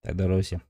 Так, здорово всем.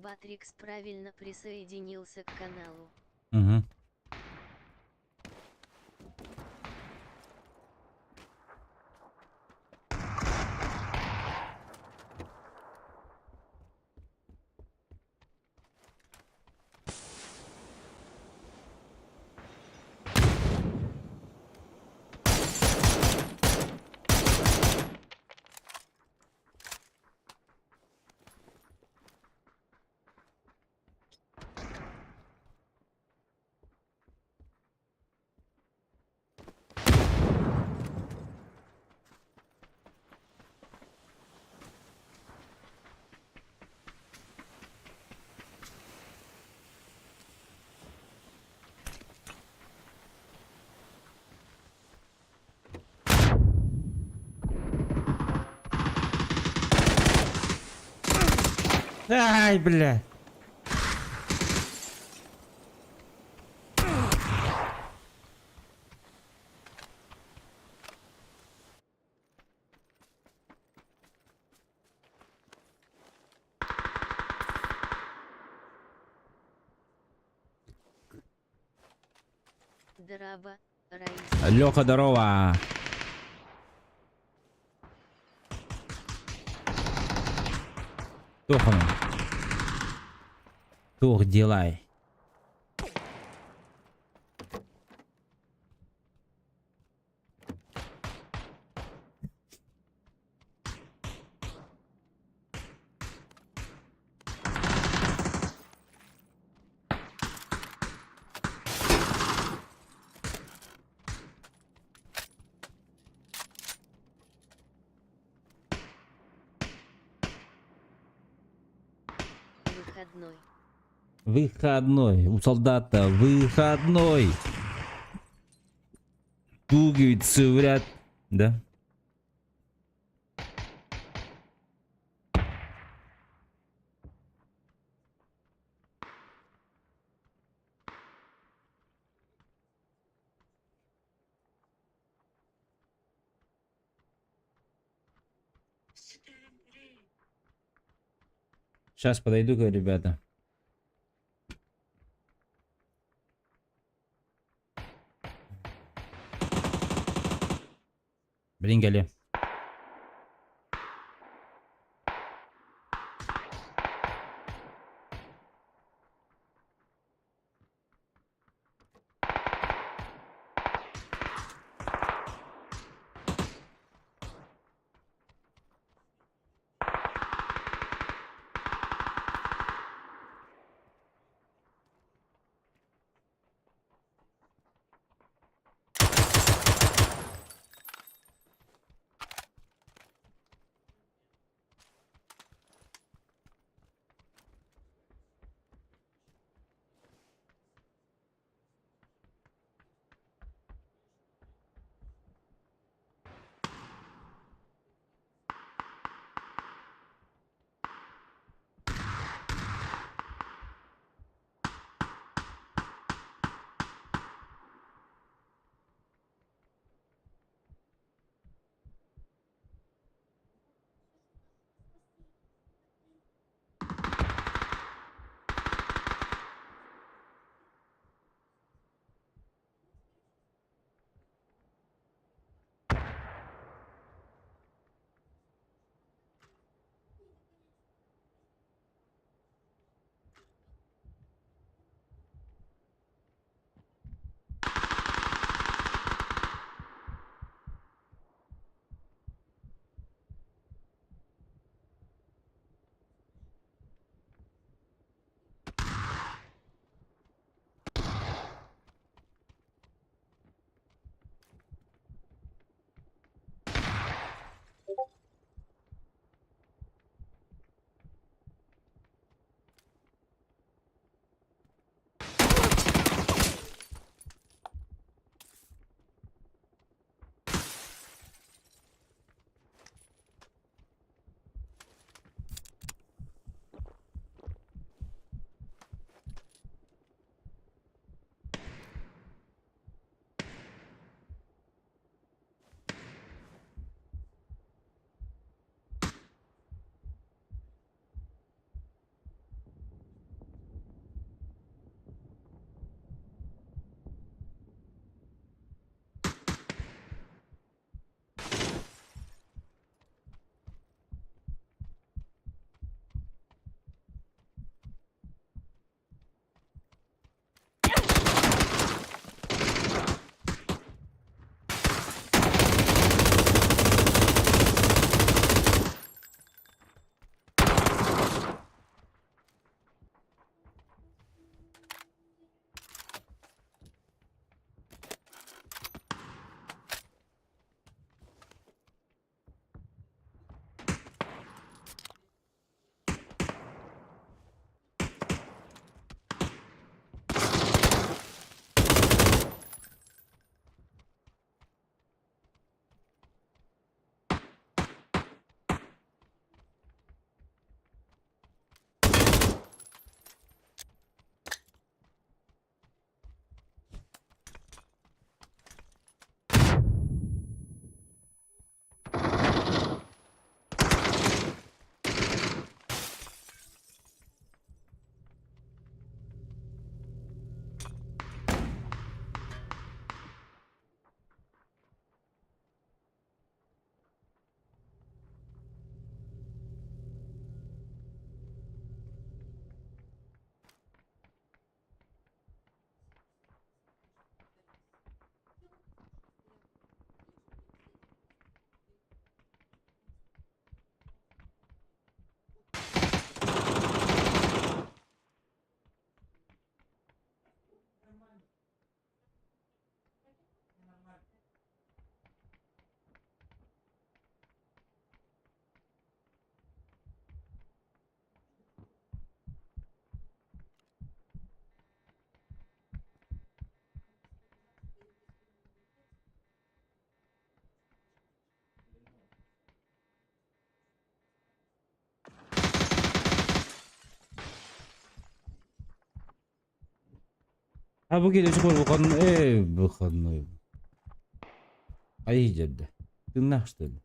Батрикс правильно присоединился к каналу. Угу. Ай, бля! Драба, Раиса. Леха, здорово! Туох ону? Туох делай? Выходной. Выходной. У солдата выходной. Пуговицы в ряд. Да? Сейчас подойду-ка, ребята. Блин, кэлиэ. А бу киһи выходной, выходной. Ай дьэрдэ. Тыыннаах что ли?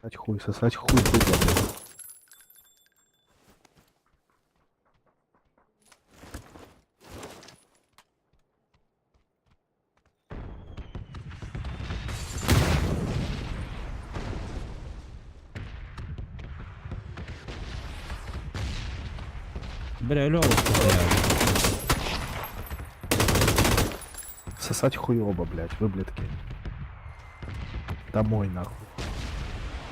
Сосать хуй, сосать хуй, быдло, блядь. Бля, өлө оҕуспута Сосать хуй оба, блядь, выблядки. Домой, нахуй.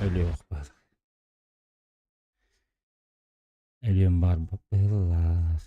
Өлүөх баар. Өлүөн баарбат быһыылаах.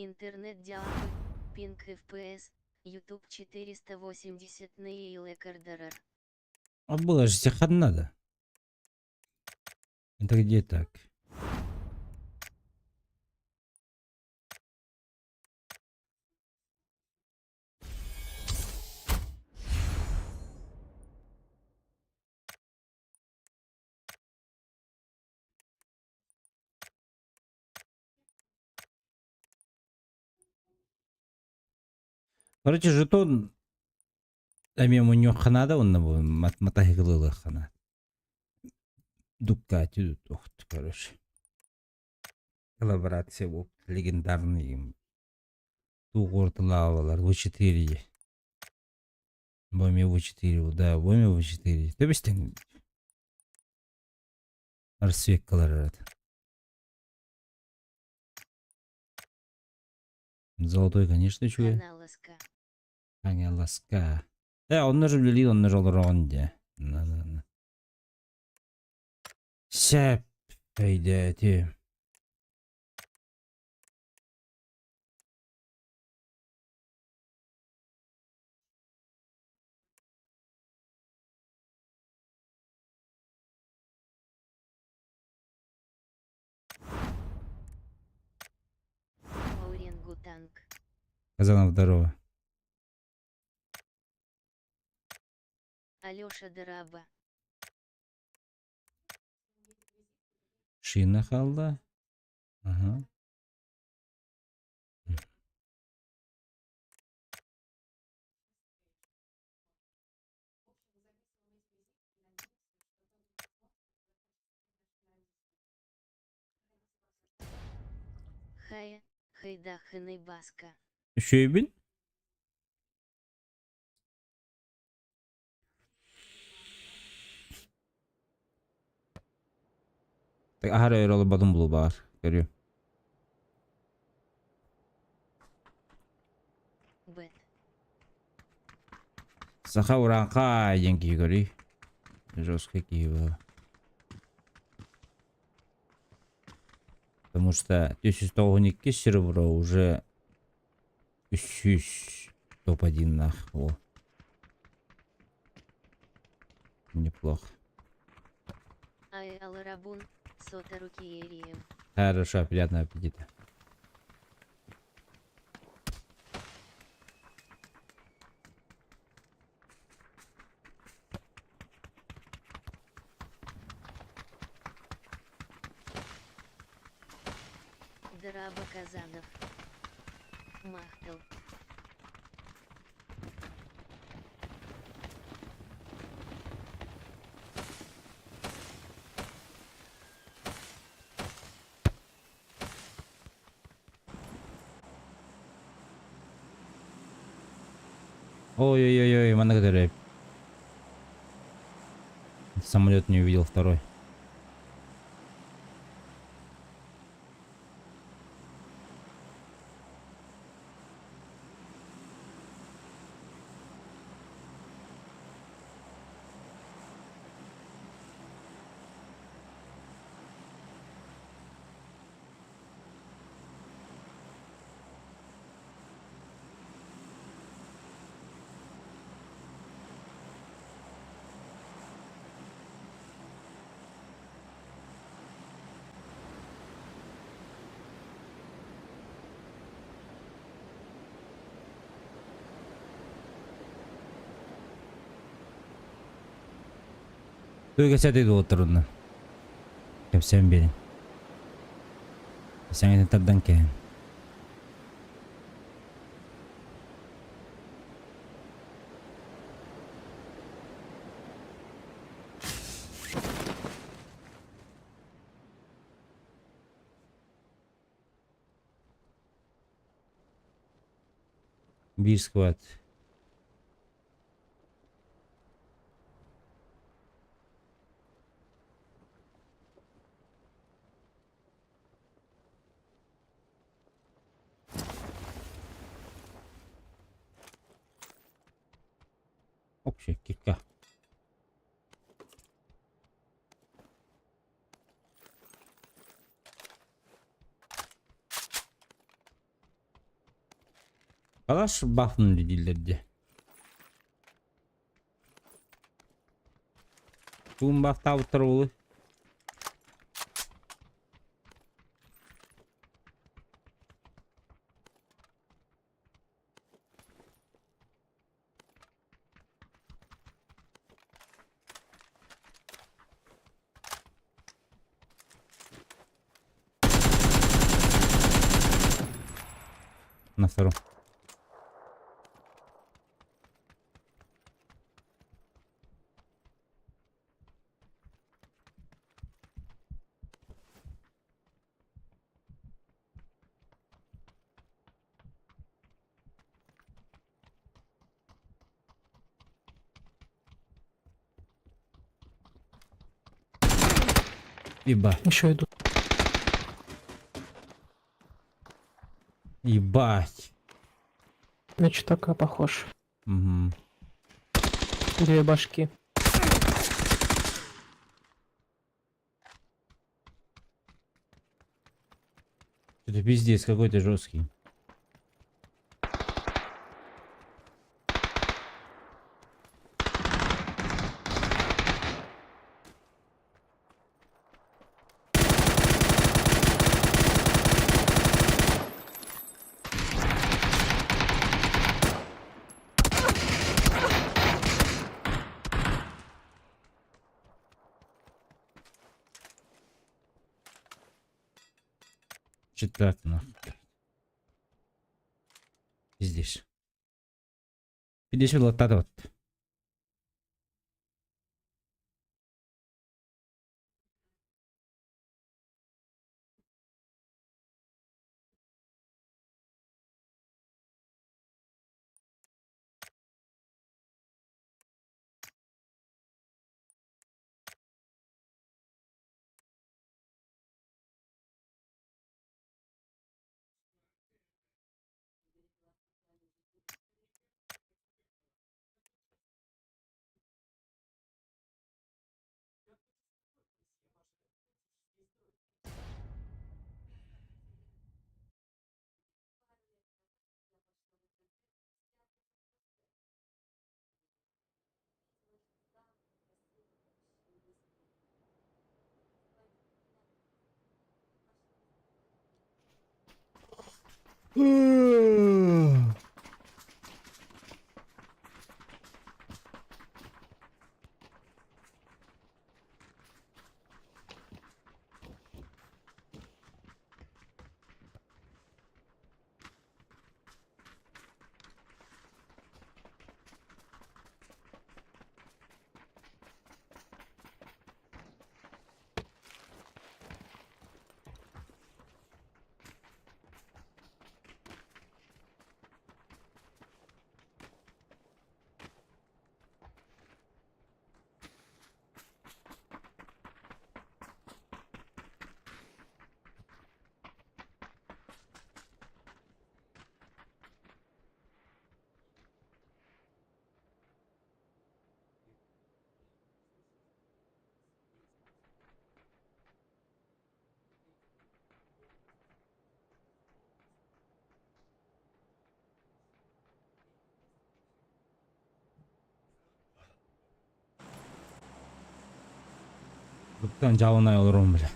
Интернет диапы, пинг FPS, YouTube 480 на Лекардарар. А было же надо. Это где так? Короче, жетон эмиэ мунньуохха наада уонна бу матаһыгылыахха наада. Дукати туохт, короче. Коллаборация буолбут легендарный тугуорталаабалар В4. Бу эмиэ В4, да, бу эмиэ В4. Тэбистэн расцветкалар Золотой, конечно, үчүгэй. Каналаска. Хаҥаласка. Э, онно же үлэлиир, онно же олороҕун дии. На-на-на. Сөп өйдөөтүм. Орангутанг. Казанов, здорово. Алеша Дыраба. Шина хаалла. Аха. Хая, Хайдахыны Баска. Үчүгэйбин? Аһара өр олорботум булу баҕар. Көрүөм. Б. Саха урааҥхай диэн киһи көрүй. Жесткий киһи буолар. Потому что 392 серебро уже үс топ-1 нах. О. Неплохо. Ай Аларабун, Соторукиерием. Хорошо, приятного аппетита. Дыраба Казанов. Махтал. Ой-ой-ой, манна көтөрө. Самолет не увидел второй. Туйга дуоттарунна. Кэпсээн биэрин. Сәңетин тардан кэһин. Биир сквад. Вообще кикка. Калаш бафнули дииллэр дии. Тугун бафтаабыттар буолуй? На втором. Еба. Еще идут. Ебать. На чутака похож. Угу. Две башки. Это пиздец какой-то жесткий. Четвертый нахуй. Пиздец. 50 латтады вот. Дьаалынай олорон бля.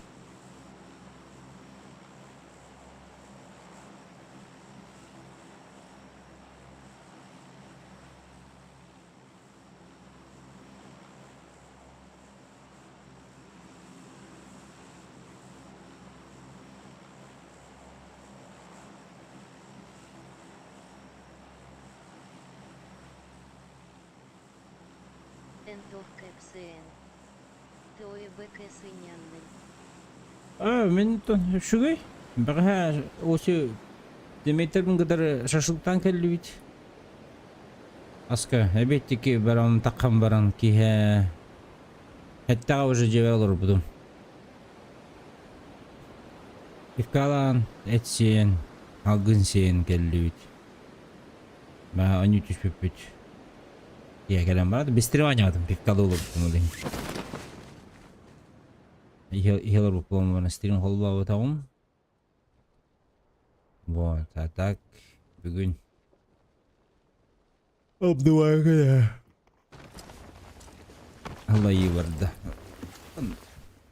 Эн туох кэпсээн? ТОЕБК сынньанныҥ? А, мин үчүгэй. Бэҕэһээ осы Дмитрийбин кытары шашлыктаан кэллибит. Аска эбиэттики баран таххан баран киһэ эттэҕэ уже дьиэбэр олорбутум. Пивкалаан, эт сиэн, алгын сиэн кэллибит. Маа онньу түспүппүт. Киһэ кэлэн барат, быстрее оонньоотум, пивкалыы олорбутум ол иһин. Иһэ олорбуппун монастырын холбообутаҕым. Вот, а так бүгүн Обдувайга Алайыы барда.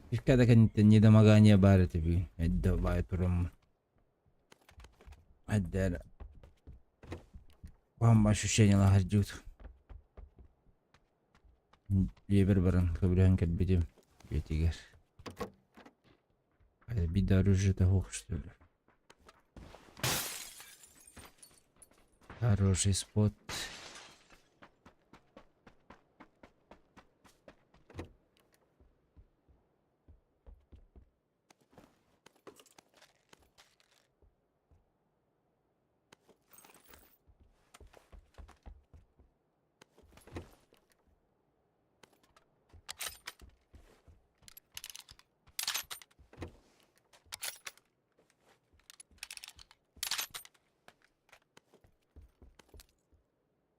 Пивка да кэнниттэн недомогание баар этэ бүгүн. Эрдэ баай тураммын. Эрдэ Бамба ощущениелаах сылдьыбыт. Дьиэбэр баран көбүлэһэн кэлбитим дьиэтигэр. Биир оружие суох что ли? Хороший спот.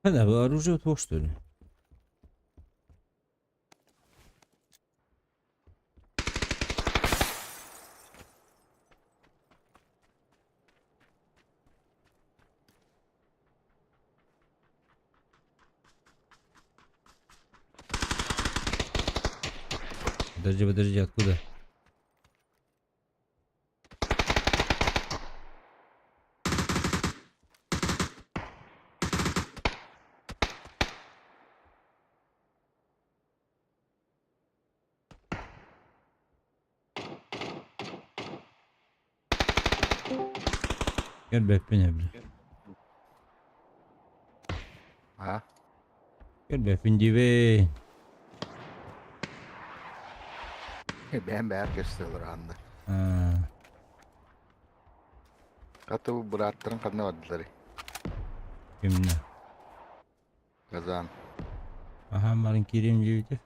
Да, оружие туох что ли? Подожди, подожди, откуда? Көрбөппүн бля. А? Көрбөппүн диибин. Бэйэм бээр көстөлөр анны. А, Хата бу бырааттарын ханна бардылар? Кимнэ? Казан. Аха баран киириэм диэбитэ.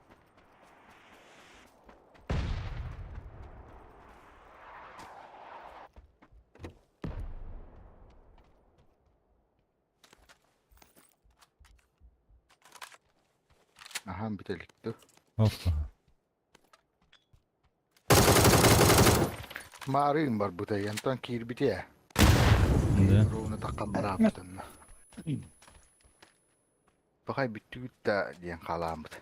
Аһаан бүтэ илик дуу? Оппа. Маарыын барбыта, онтон киирбитэ. Да. Ровно таххан бараабытынна. Пахай бүттүгүт да диэн хаалааммыт.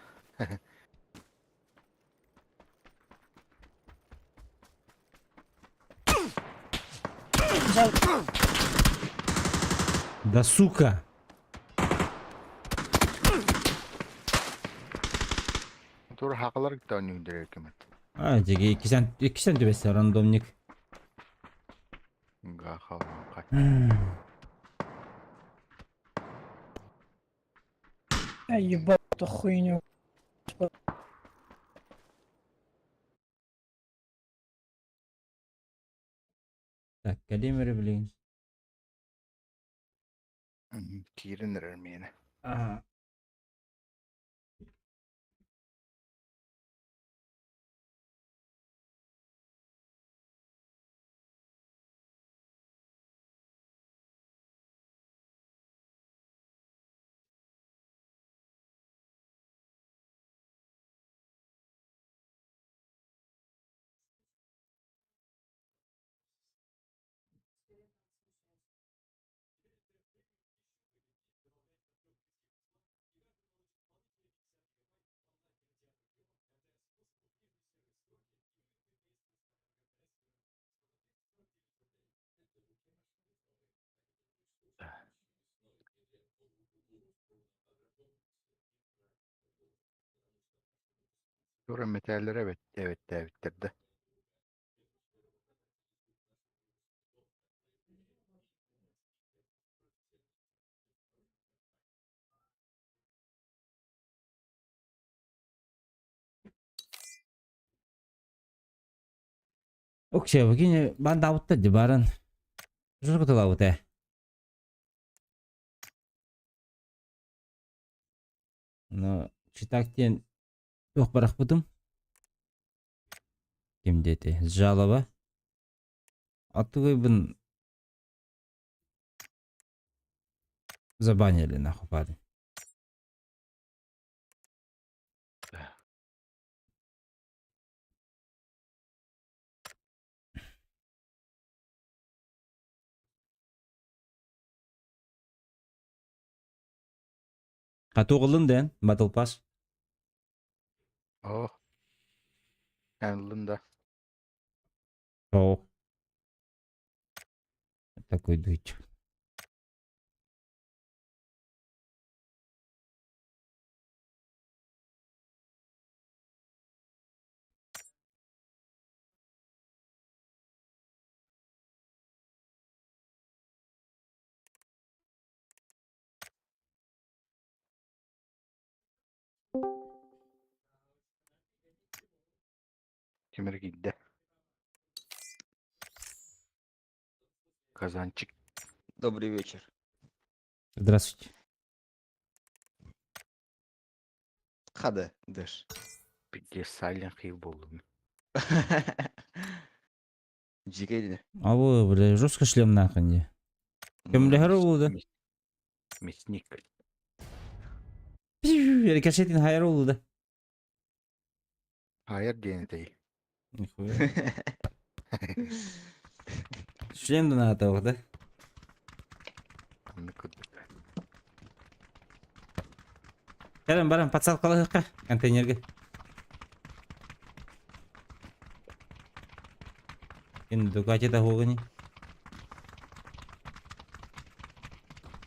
Да сука! Тур хакалар кытта өнүгдэрэр кемет. А, диги иккисен түбэстэ рандомник. Гаха. Я ебал эту хуйню. Так, кэлиим блин. Киирэн эрэр миэнэ. Ага. Тура мэтээллэрэ эбэт эбэттээбиттэр да. Оксия, кини бандаабыттар дии баран. Жоргутулаабыт ээ. Но читак диэн туох барахпытым. Ким диэти? Жалоба. Аттыгыйбын забанили нахуй парень. Хатугылын дэн Battle Pass. Оо. Эн ыллын да. О. Такой дуть. Тимир киирдэ. Казанчик. Добрый вечер. Здравствуйте. Хада, дэш. Пиздец, Silent Hill буоллум. Дьиикэй А вы, бля, жестко шлем нахуй не. Кемлэһэр улуу Мясник. Рикошетин хайар улуу да. Хайар диэн этэй. Нихуя. Шлем да наата да. Оннук курдук. Кэлэн баран подсадкалаһыахха контейнергэ. Ин Дукати да хугани.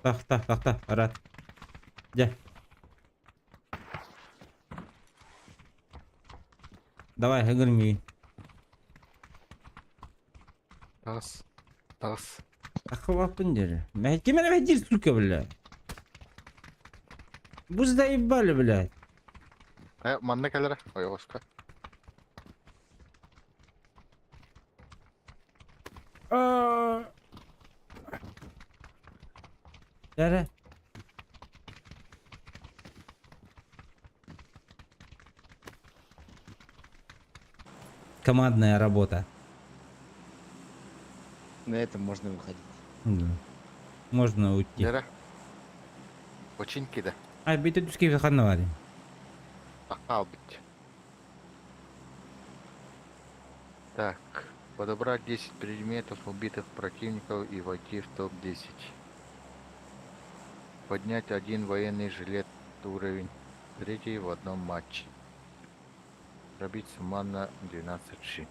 Тах тах тах тах арат. Дьэ. Давай, ыгыр миигин. Тас. Тас. Ахыбаппын диэри. Ким эрэ мэһдиир сука, бля. Бу заебали, блядь. Э, манна кэлэрэ, ойоҕоско. Эрэ. Командная работа. На этом можно выходить. Да. Можно уйти. Дьэрэ. Починки да. Ай, бите түскей ханна барый. Хаалбыт. Так, подобрать 10 предметов убитых противников и войти в топ-10. Поднять один военный жилет уровень третий в одном матче. Пробить суммарно 12 шин.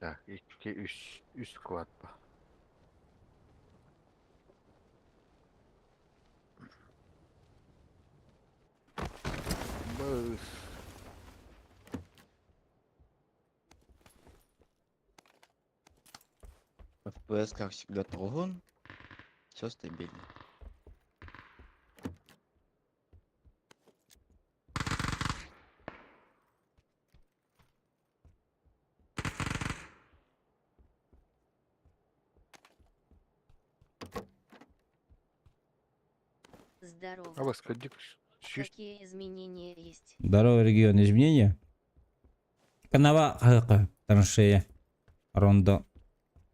Так, икки үс үс склад ба. Быс. FPS, как всегда, троган. Все стабильно. Здорово. А вас кадик сүүс Какие изменения есть? Здоровый регион изменения. Канава хака траншея. Рондо.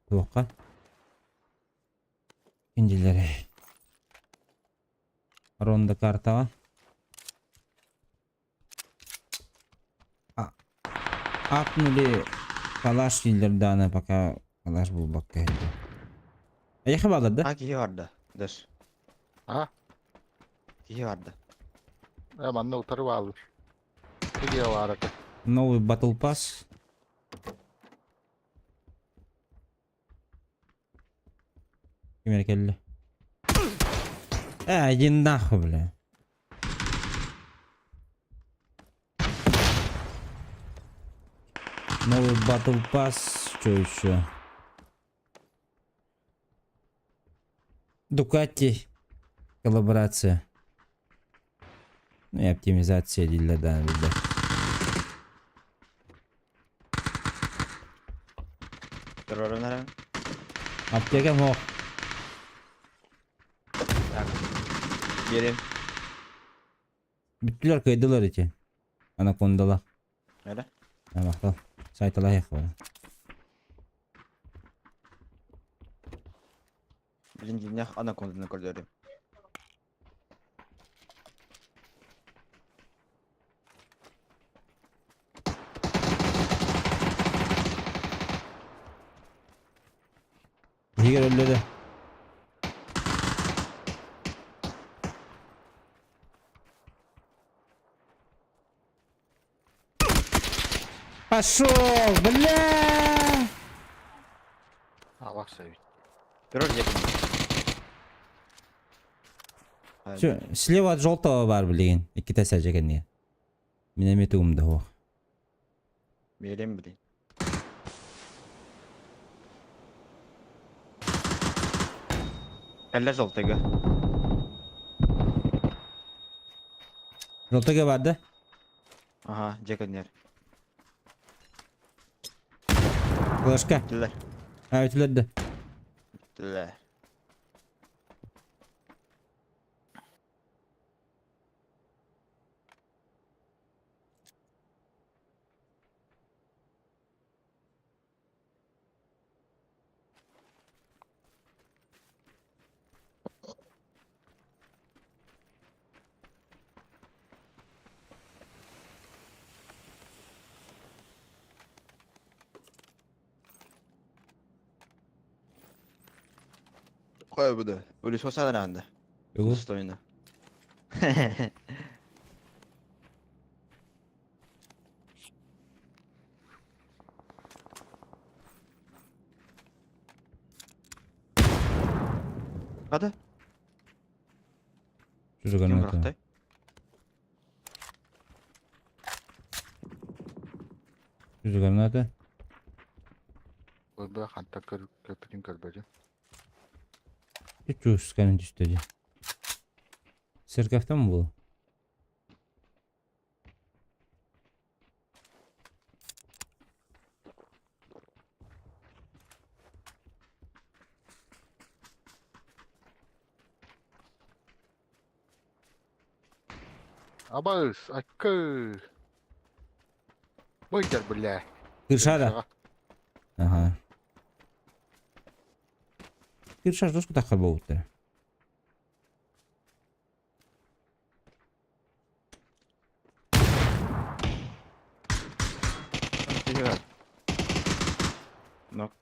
Туохха. Киндилери. Ронда картаҕа. Апнули калаш дииллэр даҕаны пока калаш булбакка иһэллэр. Эйиэхэ бааллар да? А киһи барда. Дэш. А? Киһи барда. Э, манна утары бааллар. Видео баар этэ. Новый Battle Pass. Ким эрэ кэллэ? Э, иди нахуй, бля. Новый Battle Pass, что еще? Дукати. Коллаборация. Ну и оптимизация дииллэр да биллэр. Террорунара. Аптека мох. Так. Биэрим. Бүттүлэр кыайдылар ити. Анакондала. Эрэ. Махтал. Сайталаһыах Блин, дьиҥнээх анаконданы көрдөрүм. Иһигэр өллө да. Пошел, бля! Аллах совет. Террор диэки. Все, слева от желтого бар билигин. Иккитэ сәдьэ кэннигэр. Мин эмиэ тугум да суох. Биэрим блин. Кэллэ желтыйга. Желтыйга бар да? Аха, дьэ көннөр. Флешка. Бүттүлэр. А, үтүлэр да. Бүттүлэр. Кой буду. Өлүс санаанда. Тугу? Достойно. Хата? Чужой Ким граната. бырахтай? Чужой граната. Ылбыа хантан көрбүтүн көрбөтүм. Чуть-чуть түстэ дии. Церковьтан буолуо. Абаас, аккы. Быйдар бля. Кыршара. Ага. Кыршар жестко таххар буолбуттара. Нок.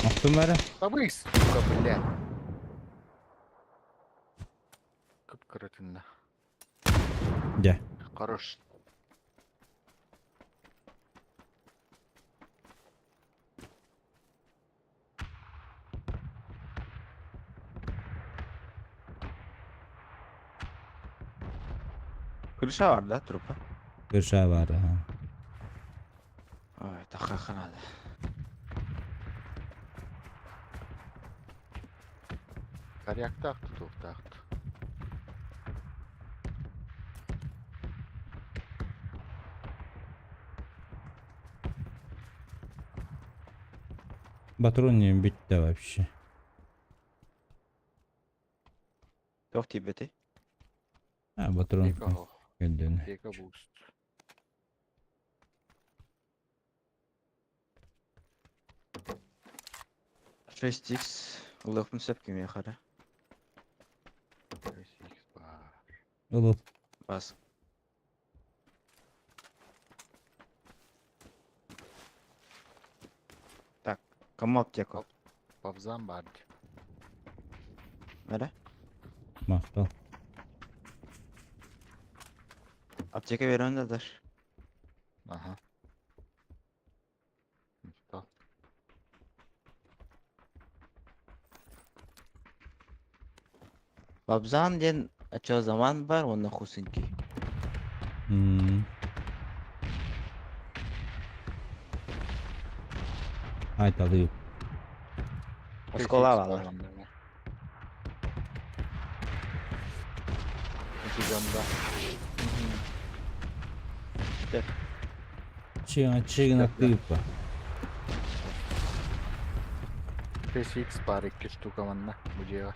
Охтум бары. Табыс, сука, бля. Кып-кыратынна. Дьэ. Хорош. Крыша бар да, трупа? Крыша бар, ага. Ой, тахха надо. Коряктаах тутуохтаахт. Патрон не бүттэ вообще. Туох тиийбэтэй? А, патрон Эко оһох. көрдүн. Эко буст. 6x ылыахпын сөп кимиэхэ эрэ. 6x баар. Ыл ыл. Бас. Так, кому аптеку? Бабзан баар дии. Эрэ? Махтал. Аптека берен да дар. Аха. Махтал. Бабзан диэн оччо заман бар уонна хусинки. Айталыы. Оскола баалар. Ити Чыгына чыгына тыыппа. 6x баар икки штука манна бу дьиэҕэ.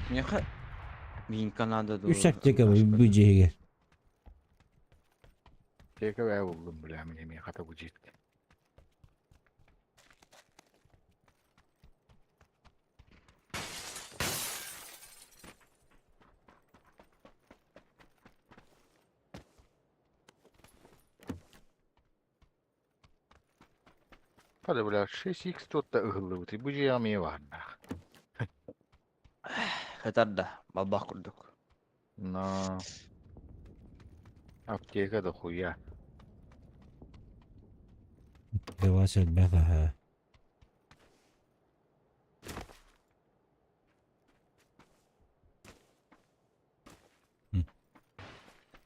Миэхэ Минка надо Үс аптека бу дьиэһигэр. Аптека бээ буллум бля мин эмиэ хата бу дьиэттэн. Hadi бля 6x тут ыһыллыбытый бу дьиэҕэ эмиэ баардаах. Хытар да, балбах курдук. Но аптека да хуя. Девас элбэх аһа.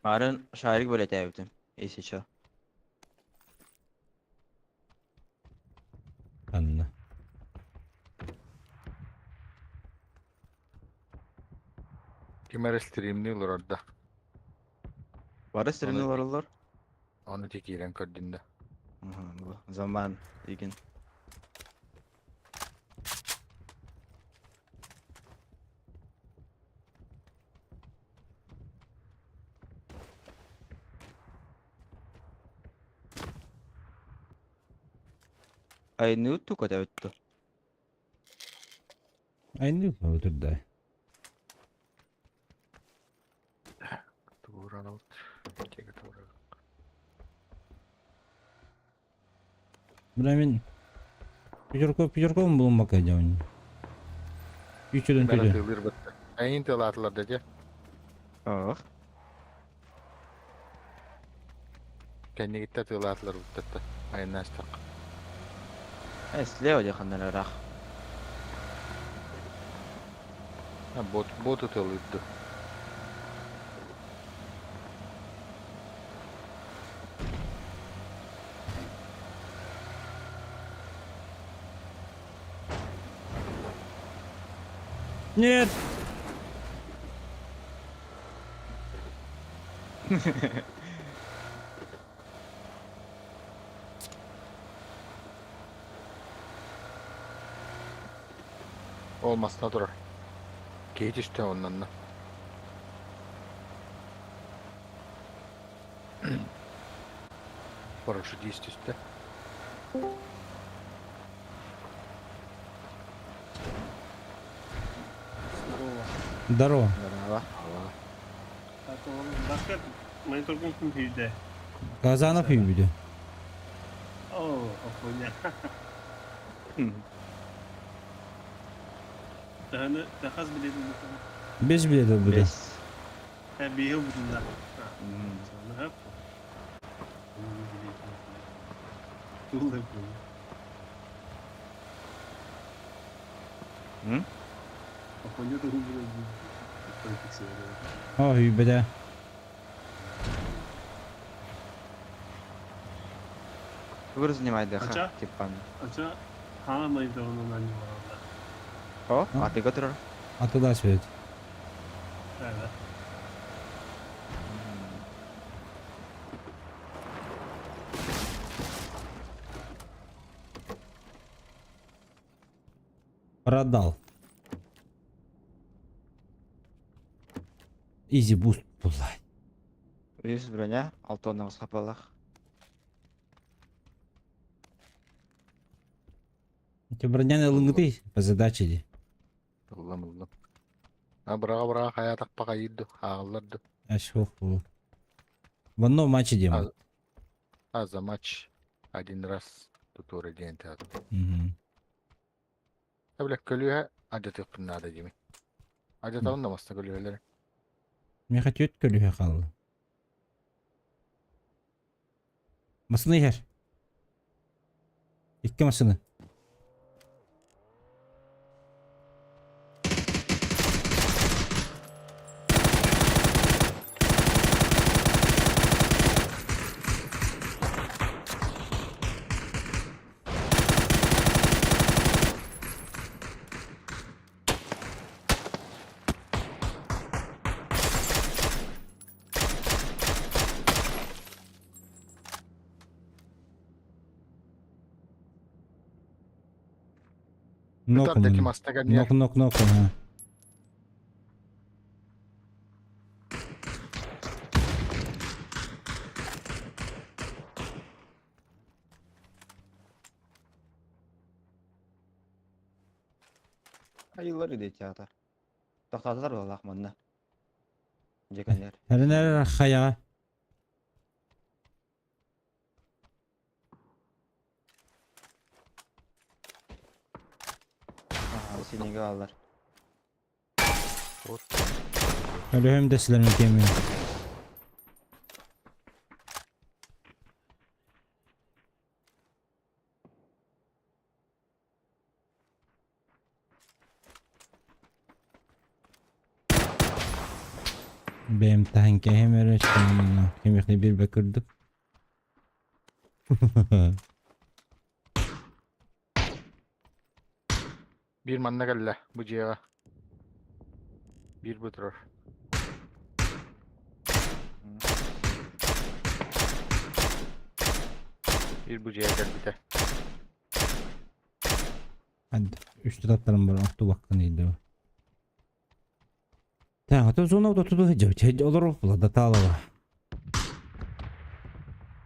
Марын шарик бэлэтээбитим, если чё. Анна. Ким эрэ стримнии олорор да. Бары стримни олороллор. Ону ити киирэн көрдүн да. Бу заман игин. Айныы тука тэбиттэ. Айныы турда. Тууралт. Тиэгэ туурал. Бля мин пятерко пятерком булуммакка дьон. Үчүдөн Бара түдө. тыылыыр бытта. Эйин тылаатылар да дьэ. Ох. Кэннигиттэ тылаатылар буттатта. Айаннаастах. Э, слева дьэ ханна эрэ ыраах. Бот боту тылыырды. Нет! Ол масна турар. Киһи түстэ оннанна. Парашютист түстэ. Здорово. Здорово. Здорово. Ала. Так, баскет мониторга ким күйдө? Казанов үйбүдү. О, охуйня. Таханы тахас билетин бутун. Без билет ылбыта. Бес. Ха бихил бутун да. Соны хап. Тулы бу. М? Охуйня тугу билет. О, үйбүдэ. Выбор занимай ДХ, Ача? типа. Ача хана мониторунан анньылаанда. О, а ты готов? Атыла свет. Да, Продал. Изи буст, блядь. Үс броня, алтоннан хапалах. Броняны ылыҥҥытый по задаче дии. Ыллым ыллым. А быраҕа быраҕа хайаатахпа хайыыр ду, ааҕыллар ду. Ашуох бу. В одном матче А, диэн. а за матч один раз тутуора диэн театр. Мгм. Бile көлүөһэ алдьатыахпын наада диибин. Алдьатабын да маста көлүөһэлэри. Миэхэ түөрт көлүөһэ хаалла. Массыына иһэр. Икки массыына. Ытар да Нокун. ким астага ньиэр. Нок нок нок. Ага. Айылар иде театр. Тохтатылар буоллах манна. Дьэкэннэр. Эрэнэр хайаҕа. Аха, синеге алар. Вот. Өлөһөм да силэрин кэмин. Бэйэм таһын кэһим эрэ кимиэхэ биир курдук. Биир манна кэллэ бу дьиэҕэ. Биир бу турар. Биир бу дьиэҕэ кэлбитэ. Үс тутаттарым бар оттубаккын ыйдыба. Так, ото зона отуту сылдьабыт. Олорор була датаалаба.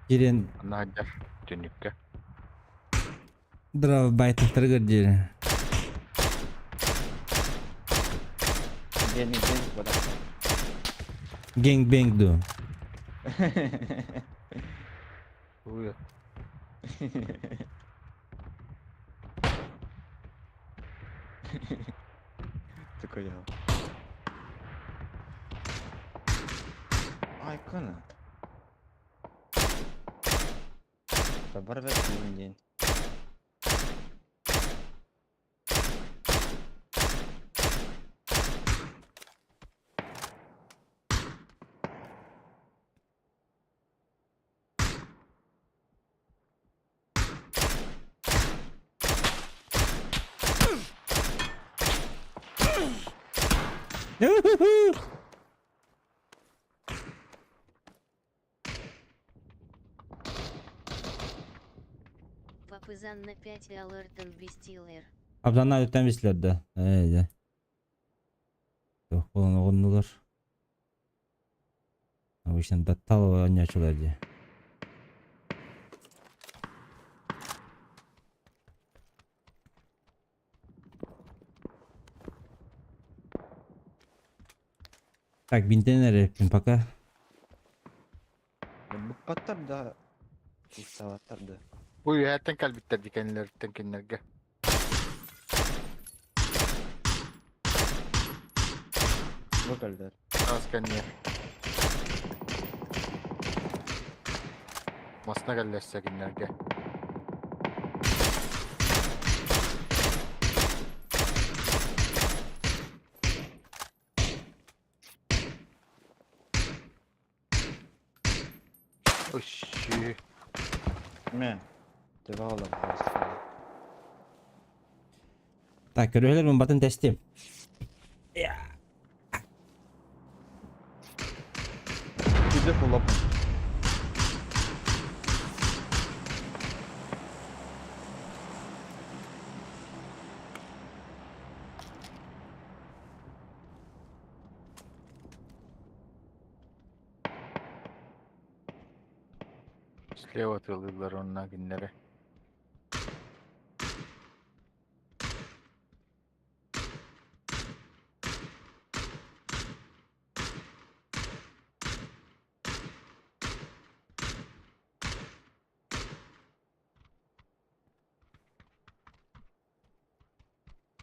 Кирен Анна сылдьар түннүккэ. драв байтахтарыгар диэри. Дени дени бодак. Гэнг бэнг дуо? Уй. Такой я. Ай, кына. Табар бер день. Папызан на 5 алертен бестилер. Абданна өттен бислерде. Ээ. Туох буолан оҕуннулар. Обычно даттал оонньоочулар дии. Так, бинтен эрэ пока. Букпаттар да усталаттар да. Бу үөһэттэн кэлбиттэр дии кэннилэриттэн кинилэргэ. Бу кэллэр. Таас кэнниэ. Масна кэллэссе кинилэргэ. Ощи. Мэ. Төбө олор. Так, көрүөлэр батын тестим. Күдэ кулап. Слева тылылар онна кинилэри.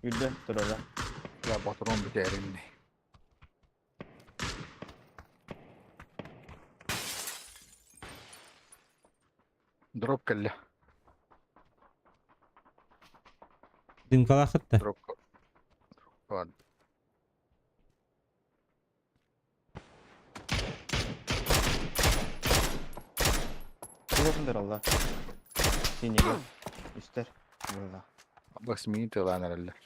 Үрдэ турара. Я патрон бүтээринни. Дроп кэллэ. Дымкалаахыт да. Дроп. Дроп. Тугун тураллар. Синигэ. Үстэр. Буолла. Бас миин тылаан эрэллэр.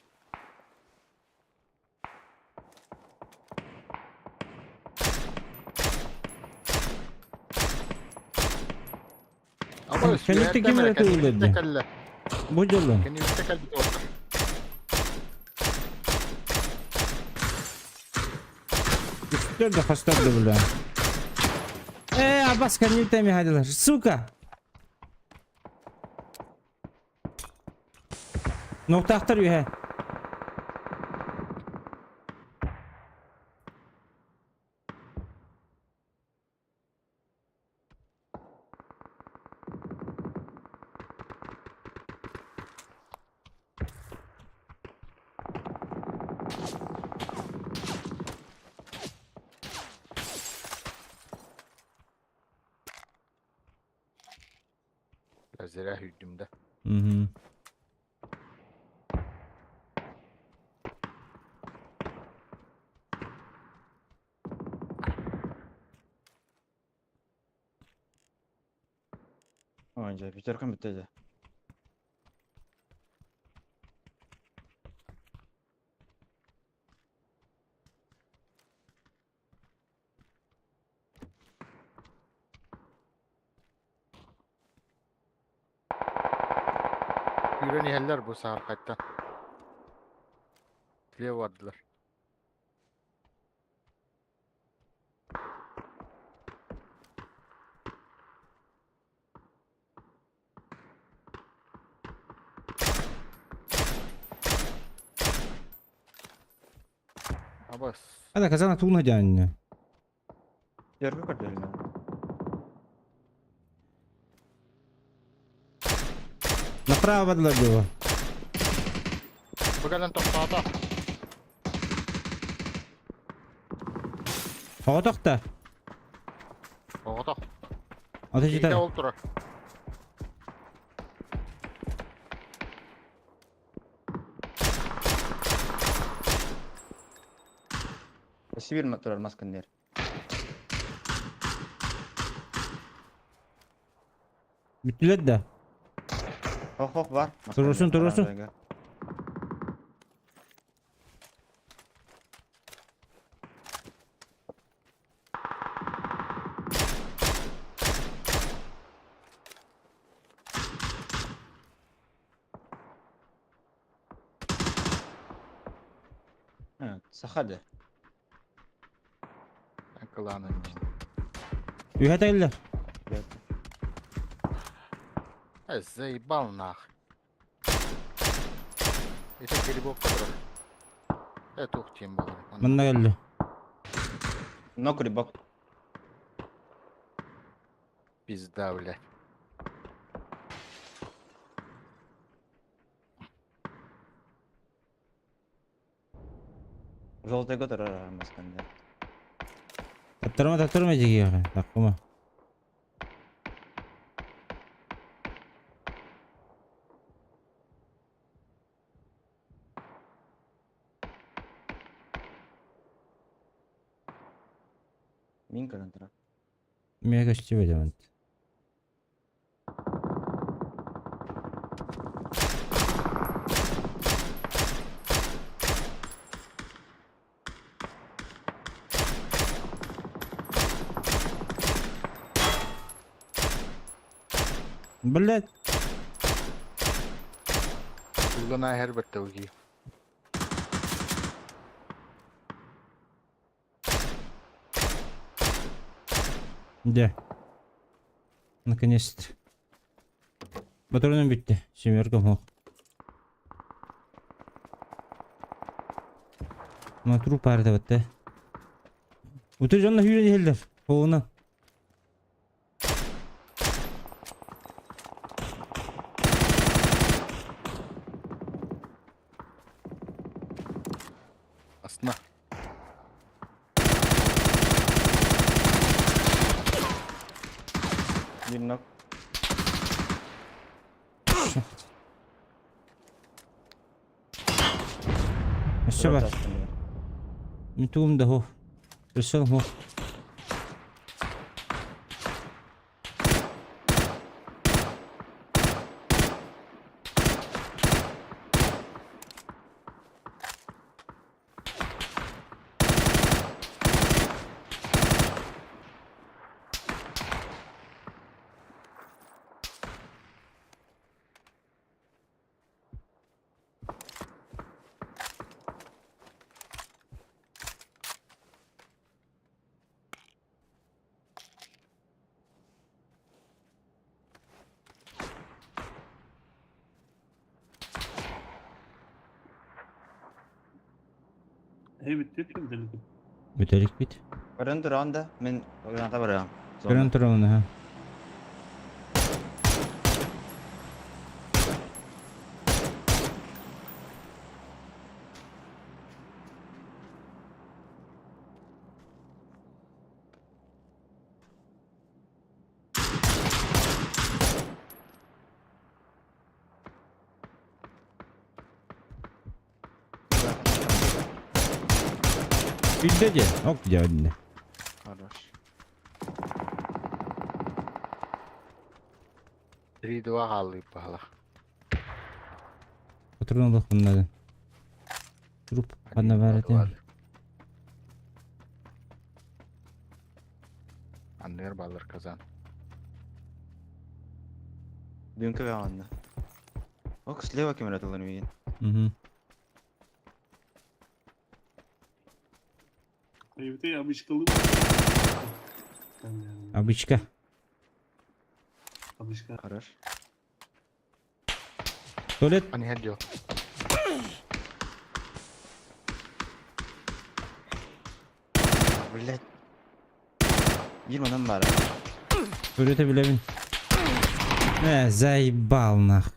Абас, Кэнниттэн ким эрэ тыыллар дии. кэллэ. Бу дьоллон. Кэнниттэн кэлбит уолаттар. Үстэр да хастар да бля. Э, Абас кэнниттэн михадилар. Сука! Нуктаахтар үһэ. Зря сүүрдүм да. Мгм. Ой, дьэ, пятеркам бүттэ дьэ. Сүүрэн иһэллэр бу саһархайтан. Слева бардылар. Абас. Ада казана тугун дьаанньа. Пятерка көрдөрүнэ. Направо бардылар дуо? Бу кэлэн тохтоото. Оҕотох да. Оҕотох. Ата Киһитэ житар. ол турар. Сибирь турар маскын Бүттүлэр да. Хох-хох бар. Турурсун, турурсун. Саха да. Кылаанын Үһэ тэллэр. Э, заебал нах. Ити грибок турар. Э, туох диэн буолар. Манна кэллэ. Но грибок. Пизда, блядь. Желтый турар маскын Таптарма таптарма дьиги. Таккума. Мин көрөн турар. Мега көстүбэт Блять. Улана Herbert уги. Да. Наконец-то. Патроным bitti. Семерка мог. Мына труп баар да батта. Утыр дьонно сүүрэн иһэллэр. Оҕуна. Биир knock. Өссө бар. Мин тугум да суох. Өссө суох. Бүтэlikпит. Көрөн тураҕын да, мин граната барыам. Көрөн тураҕын аха. Билдэ дьэ, ок дьэ иннэ. Хорош. 3-2 хааллыып баһылах. Оturun олох bunları. Grup ханна бар этэ. Анныгар баллар казан. Дүнкө бэҕанна. Ок, слева кемер атылар миигин. Мгм. Обычка. Хорош. Туалет. Ани хәддио. Блять. Биир манан баара. Туалеты билэбин. Э, заебал нах.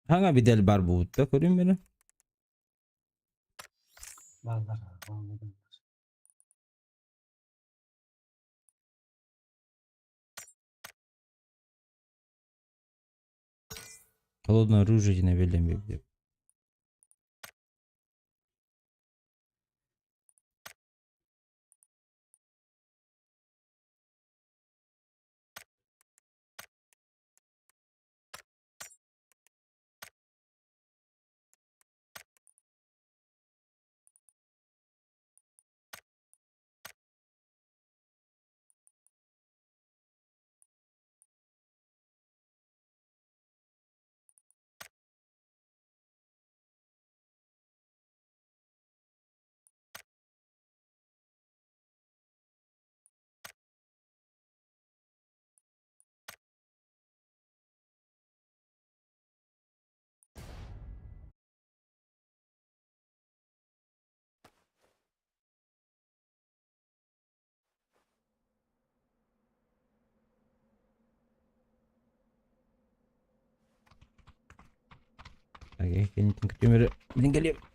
Хаҥа бидэл бар буутта көрүм бene. Холодное оружие диэн эбэллэн биэрдэ. Кэнниттэн күтүмөрү билин кэлиэм.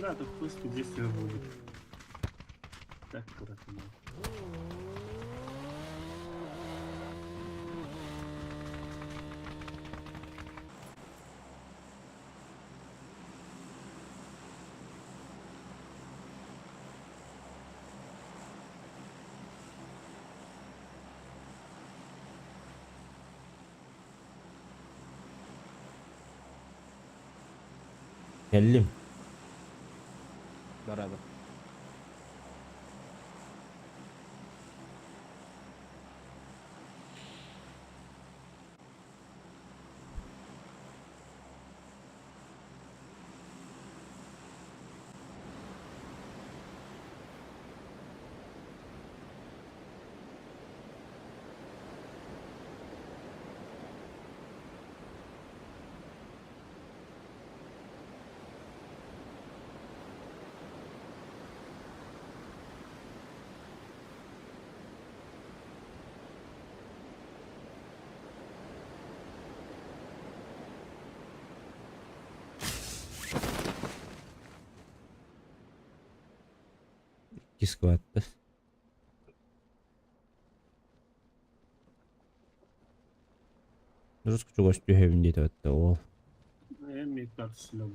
Да, тут в принципе действие будет. Так, аккуратно. Кэллим. Барабы. Икки скваттар. Дұрыс чугас түһэбин диэтэ батта ол. Эмиэ капсула.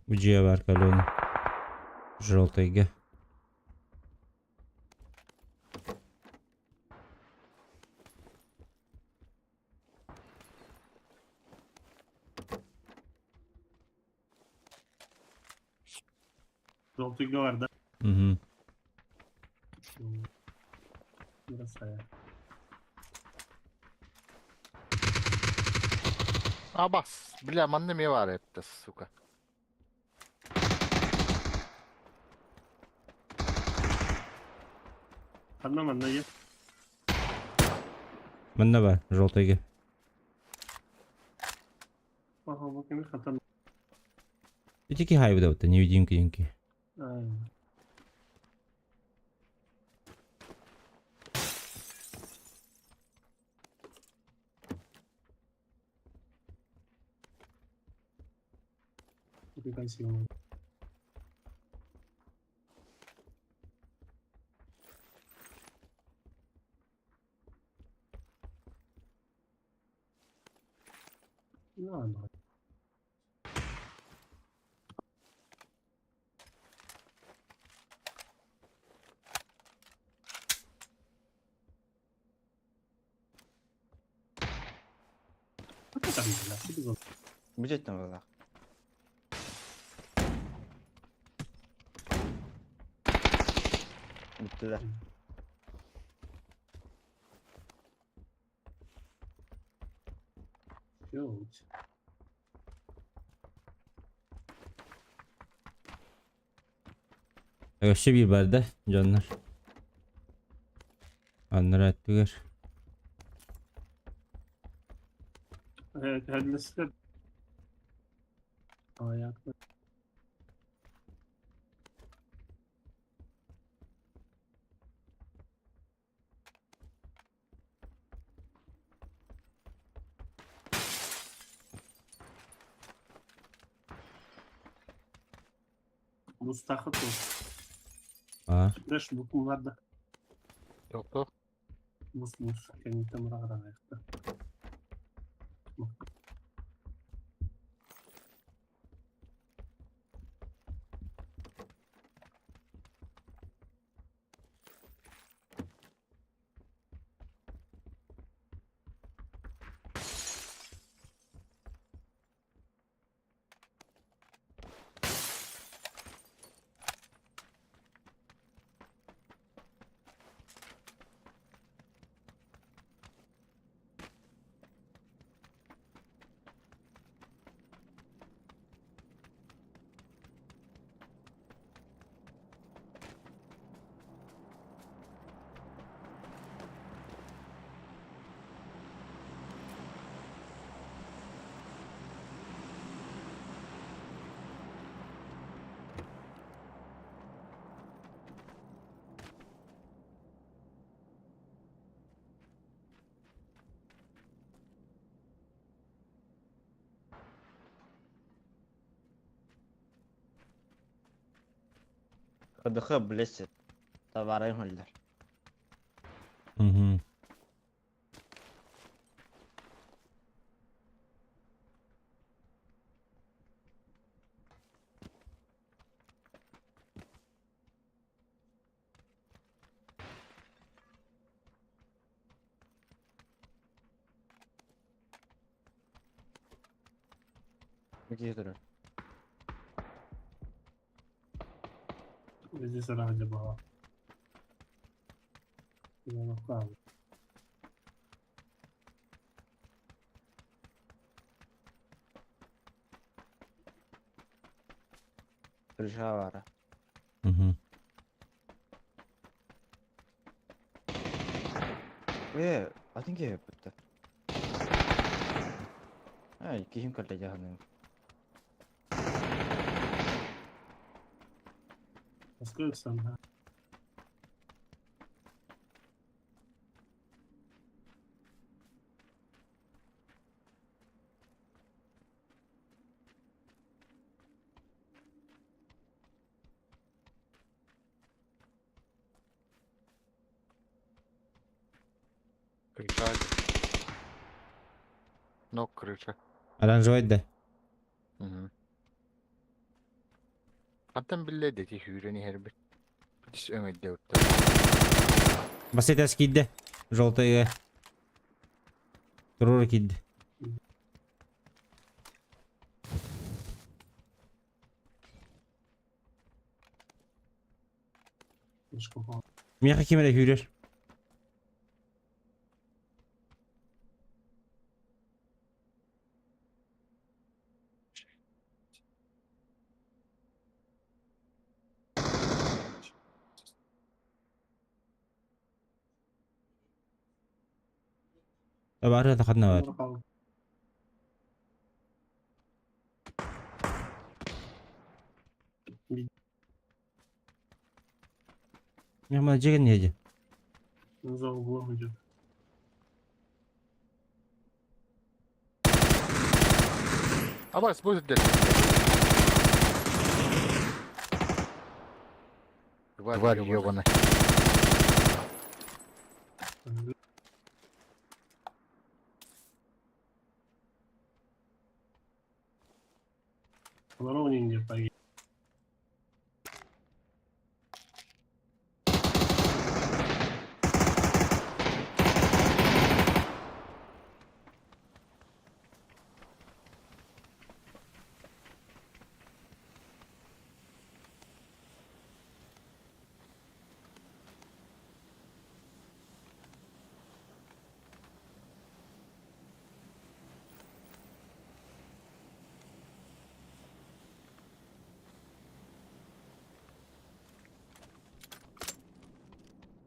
Бу дьиэ баар калена. Желтыйга. Желтыйга бар да. Угу. Бросаю. Абас! Бля, манна эмиэ баар эбит, сука. Ханна манна е. Манна баар, желтыйга. Ага, бу кеми хатан. Ити киһи хайбыта бутта, невидимка динки. Красиво. Ну, ладно. Бүтеттен была. Bittiler. Yok. Өссө биир бар да, дьоннор. Аннара өттүгэр. Evet, Hermes'te ayakta. Mustafa Tost. Аа. Знаешь, буквально Yok yok. Мус мус. Кенитен ayakta. ХДХ блесит. Товары хөллөр. Где это? Здесь ради была. Я направо. Прижавара. Угу. Атын киһи бүттэ. Ай, киһим кэллэ дьаһаным. Раскрылся, да. Крыша. Ног крыша. Оранжевый да. Угу. Хантан биллэ дети сүүрэн иһэрбит. Тис өҥөйдө Бассейн киирдэ. Желтый. Туруору киирдэ. Мишка упал. Миэхэ ким эрэ сүүрэр. Табаары ханна бар. Пропал. Миэхэ мана дьиэ кэннэ дьэ. За углом идет. Абас, будет дед. Тварь ебаная. На ровненько поедет.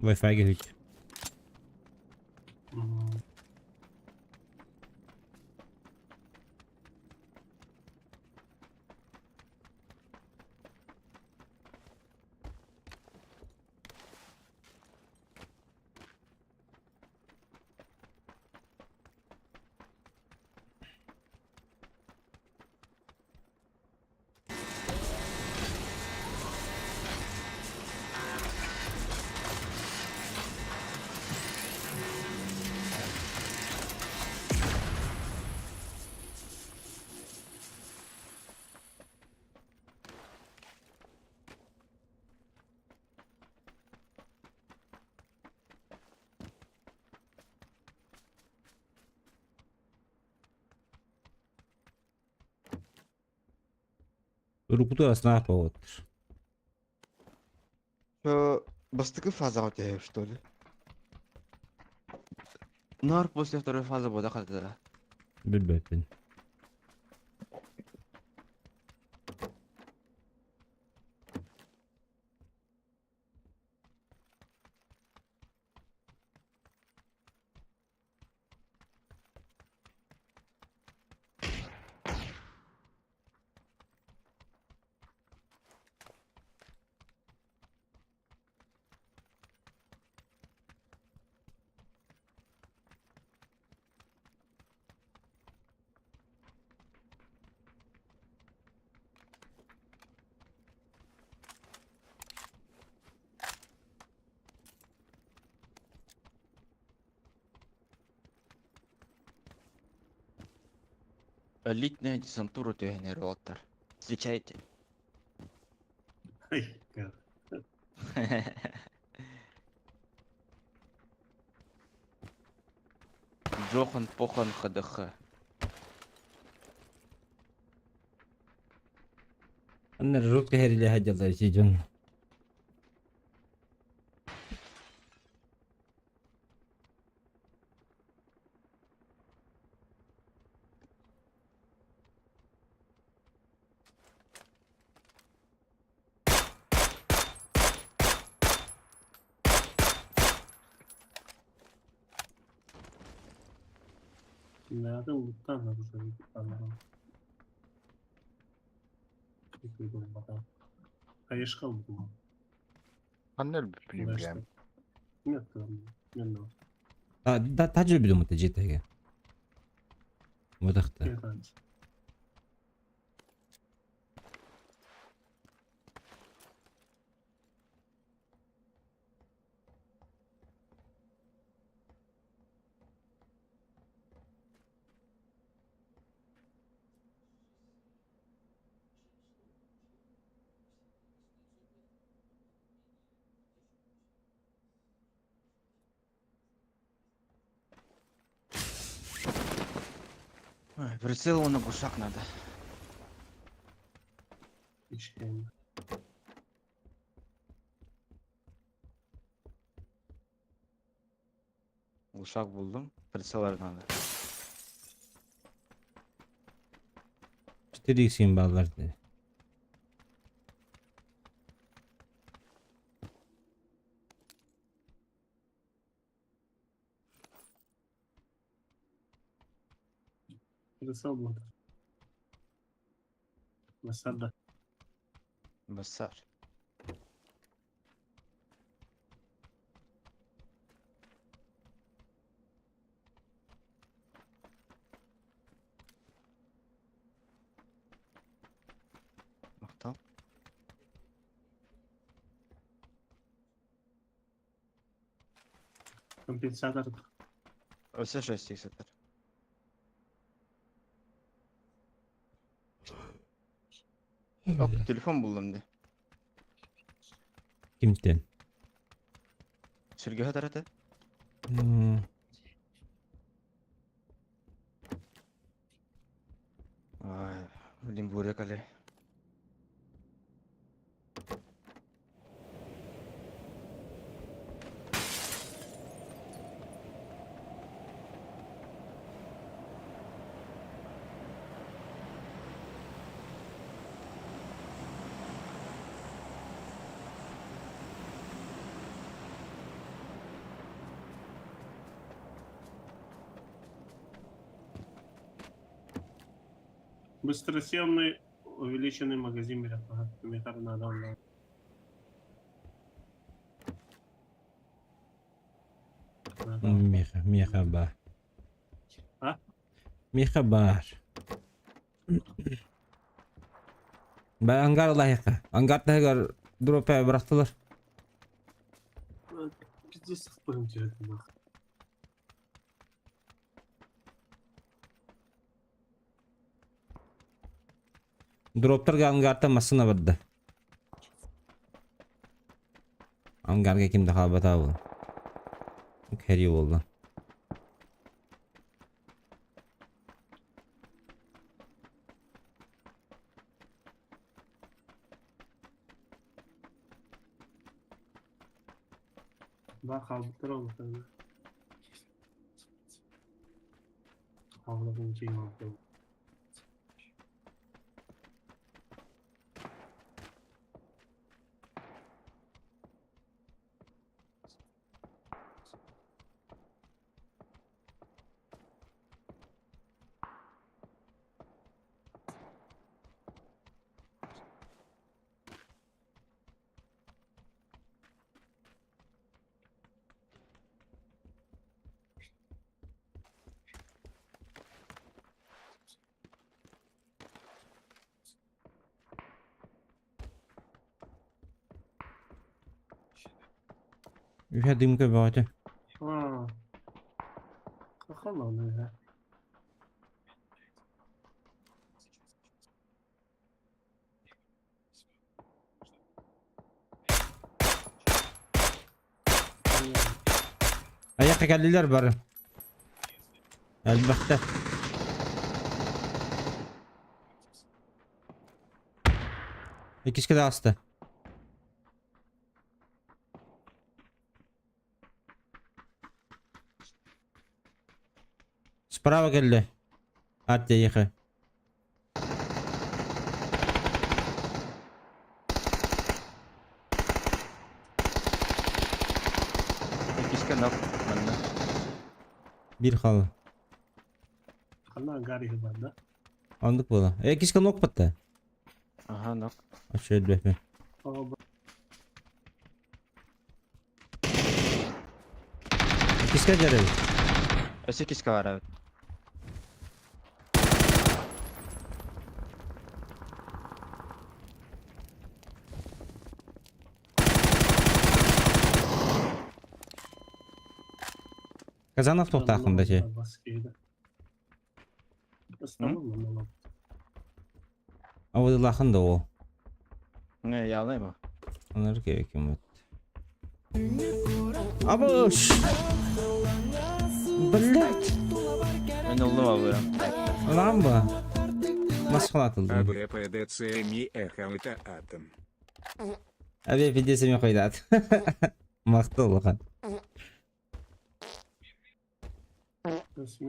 Wi-Fi гүт. Мгм. Уруккуту аснаа повод. Что, бастакы фаза у тебя, что ли? Нар после второй фазы буду когда. Билбэппин. Элитная десантура генератор. Встречайте. Ай, гад. Джохан Похан ХДХ. Анна жутко хэрилэ сылдьаллар ити дьон. Nerede unuttan da bu sefer. Хаешка был. Ханна өлбүппүнүй билэм. Нет, не но. Да таджи билим это житеге. Модахта. Ой, прицел на гусак надо. Uşak buldum. Прицеллар надо. 4 x баллар дии. Прицел был. Насада. Басар. Махтал. Компенсатор. Өсө 6 сетер. Оп, телефон булдум ди. Кимтен? Сергей тараты. Ай, блин, буря кале. Быстросъемный увеличенный магазин надо. Миха, миха бар. А? Миха бар. Ба ангар лайыққа. Ангар тағар дропа бұрақтылар. Пиздец, будем терять нахуй. Дроптарға ангарта масына барды. Ангарға кимді қалбата бұл. Кәрі болды. Бар қалдықтар ол. Қалдығын кейін алып. Үхә дымка бөҕөтө. Аа. Хахаланы. Ayakka кэллилэр бары. Элбэхтэ. Иккискэ таҕыста. Справа кэллэ. Ат эйиэхэ. Иккискэ нок манна. Биир хаалла. Ханна ангар иһи бар да? Оннук буола. Иккискэ нок батта. Аха нок. Оччо өлбөппүн. Иккискэ дьарый. Өссө иккискэ баар эбит. Казанов туохтааххын да че. Абыдылаахын да ол. Не, явно ему. Онор ким Абыш! Блять! Мен уллум абы. Улахан ба? Масхалатылдым. АБПДЦМИ эхо атом. АБПДЦМИ койдат. Мактал улахан.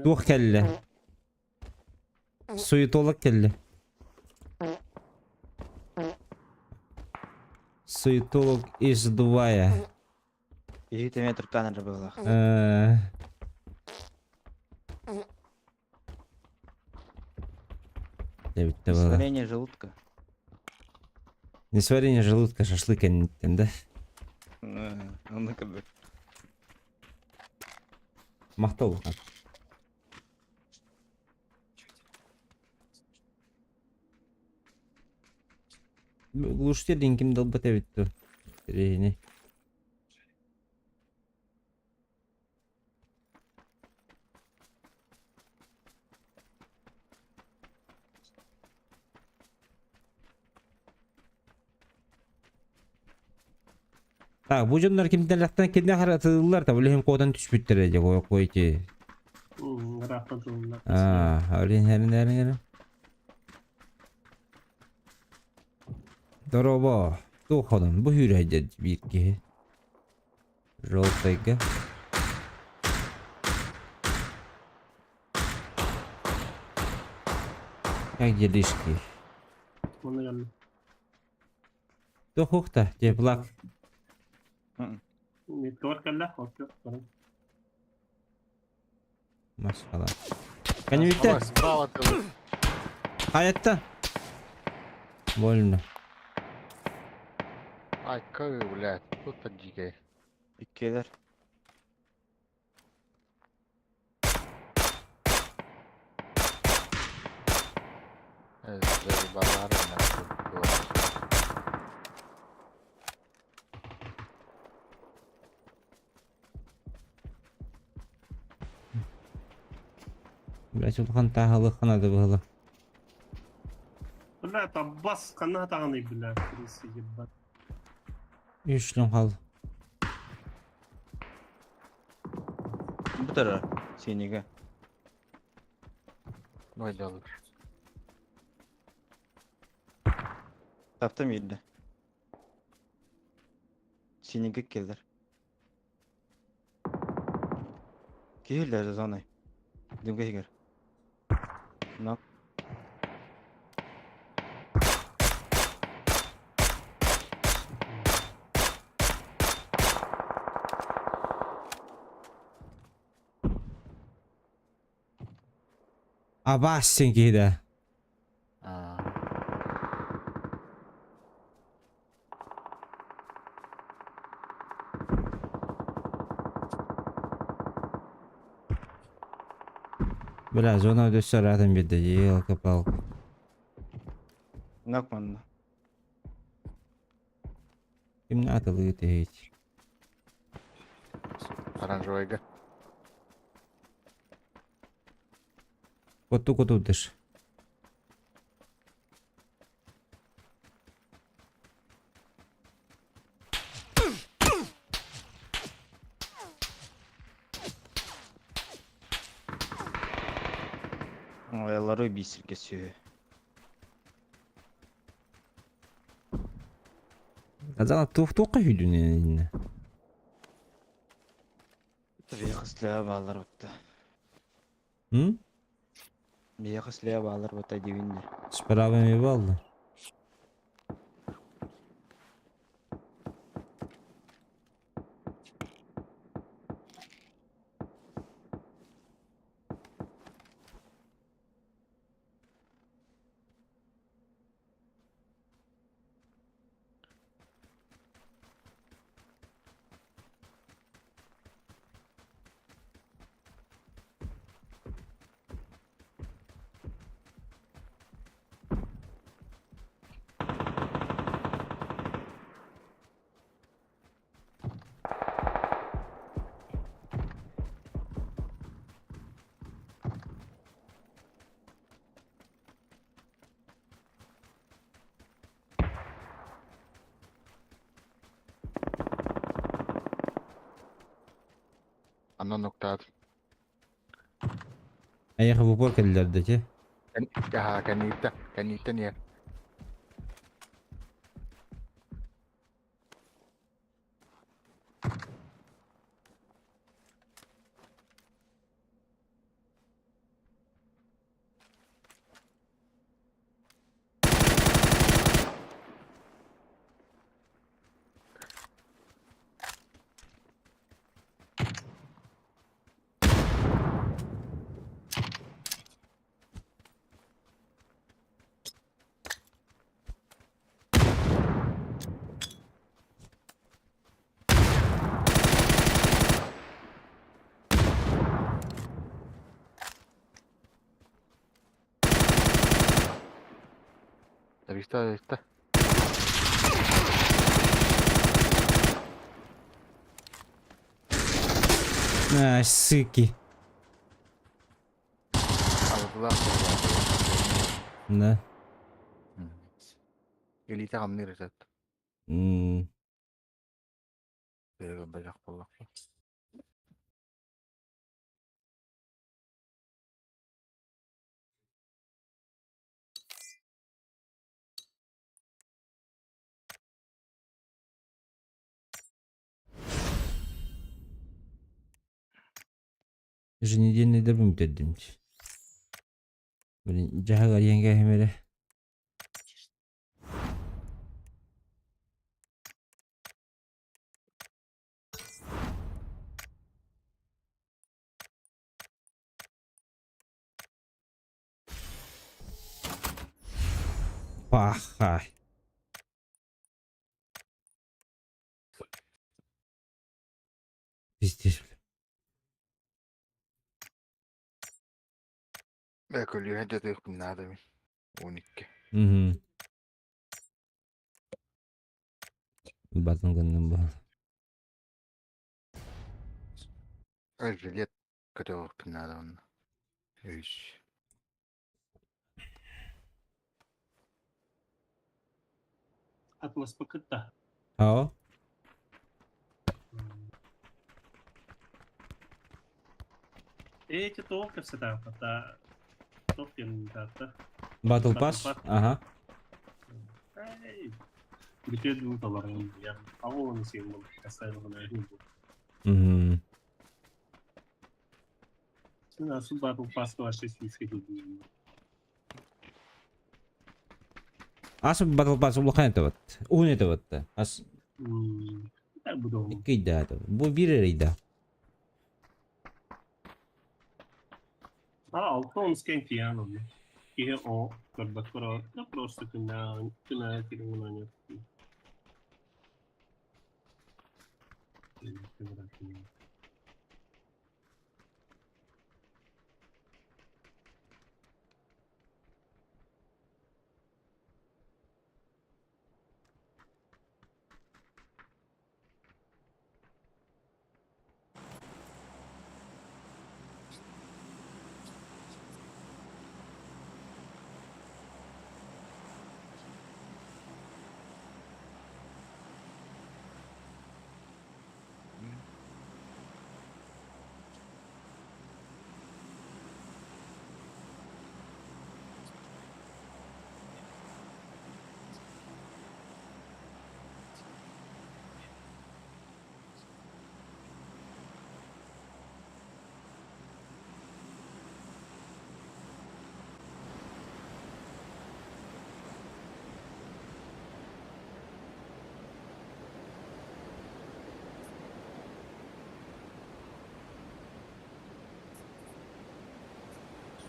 Туох кэллэ? Суетолог кэллэ. Суетолог из Дубая. Иһит эмиэ туртаан эрэ быһыылаах. Дебитте была. Несварение желудка. Несварение желудка шашлык кэнниттэн да. Онно курдук. Махтал улахан. Глушитель ким далбат эбит дуо? Интэриэһинэй. Так, бу дьоннор кимдэлэхтэн кинне харатыллар та билиһин куотан түспүттэрэ дьэ кой ити. Ыраахтатыллар. Аа, олин хэрин хэрин хэрин. Дорообо. Туох ходон бу хүүрэ биир киһи. Желтайга. Как делишки? Туох та, теплак. Масқала. Кәне Справа тыл. Hayatta. Больно. Ай, какой, блядь, тут дикий. Иккилэр. Заебалар нахуй. Блять, улахан тааһылык ханады быһыла. Бля, там бас ханна таҕаный, бля, крысы ебать. Үс дьон хаалла. Бу турар синигэ. Ой, да лучше. Таптым иирдэ. Синигэ кэллэр. Киһилэр зонай. Дымга иһигэр. Нок. Абаас син киһи да. А, Бля, зона өссө ыраатан биэрдэ елка-палка. Нок манна. Кимнэ атылыы түһээч. Оранжевыйга. Кутту кутурдуш. Ой, лары биир сиргэ сүһү. Азана туох туохха сүүрдүн Биһиэхэ слева бааллар батта. М? Биһиэхэ слева бааллар батта диибин дии. Справа эмиэ бааллар. Анна нуктаат. Эйиэхэ в упор кэллилэр да ити. Аһаа, кэннииттэн, кэннииттэн иһэр. Зависта, зависта. А, сыки. Алгылаах Да. Илиитэ хамныыр этэ. М. Бэлэх буоллахха. Еженедельный дербим бүтэрдим. Блин, дьаһаг арыйан кээһим эрэ. Пахай. Пиздец, бля. Бээ көлүөһэ дьатыахпын наада мин. 12. Мгм. Батын гынным бу. Жилет көтөҕүөхпүн наада онно. Үс. Атласпа кытта. Ао. Эти туох кэпсэтээххэ туох диэн таатта. Battle Pass? Battle Pass. Ага. Эй, бүтүө дуу таларын я ауын сен бұл касайлығына бұл. Мгм. Сен асыл Battle Pass вообще сиске дедим. Ас Battle Pass улахан это вот. Уун это вот. Ас Так буду. икки ыйда это. Бу биир эрэ ыйда. А, алтон скентиян он. Киһи о көрбөккө да просто күннää күнää кирин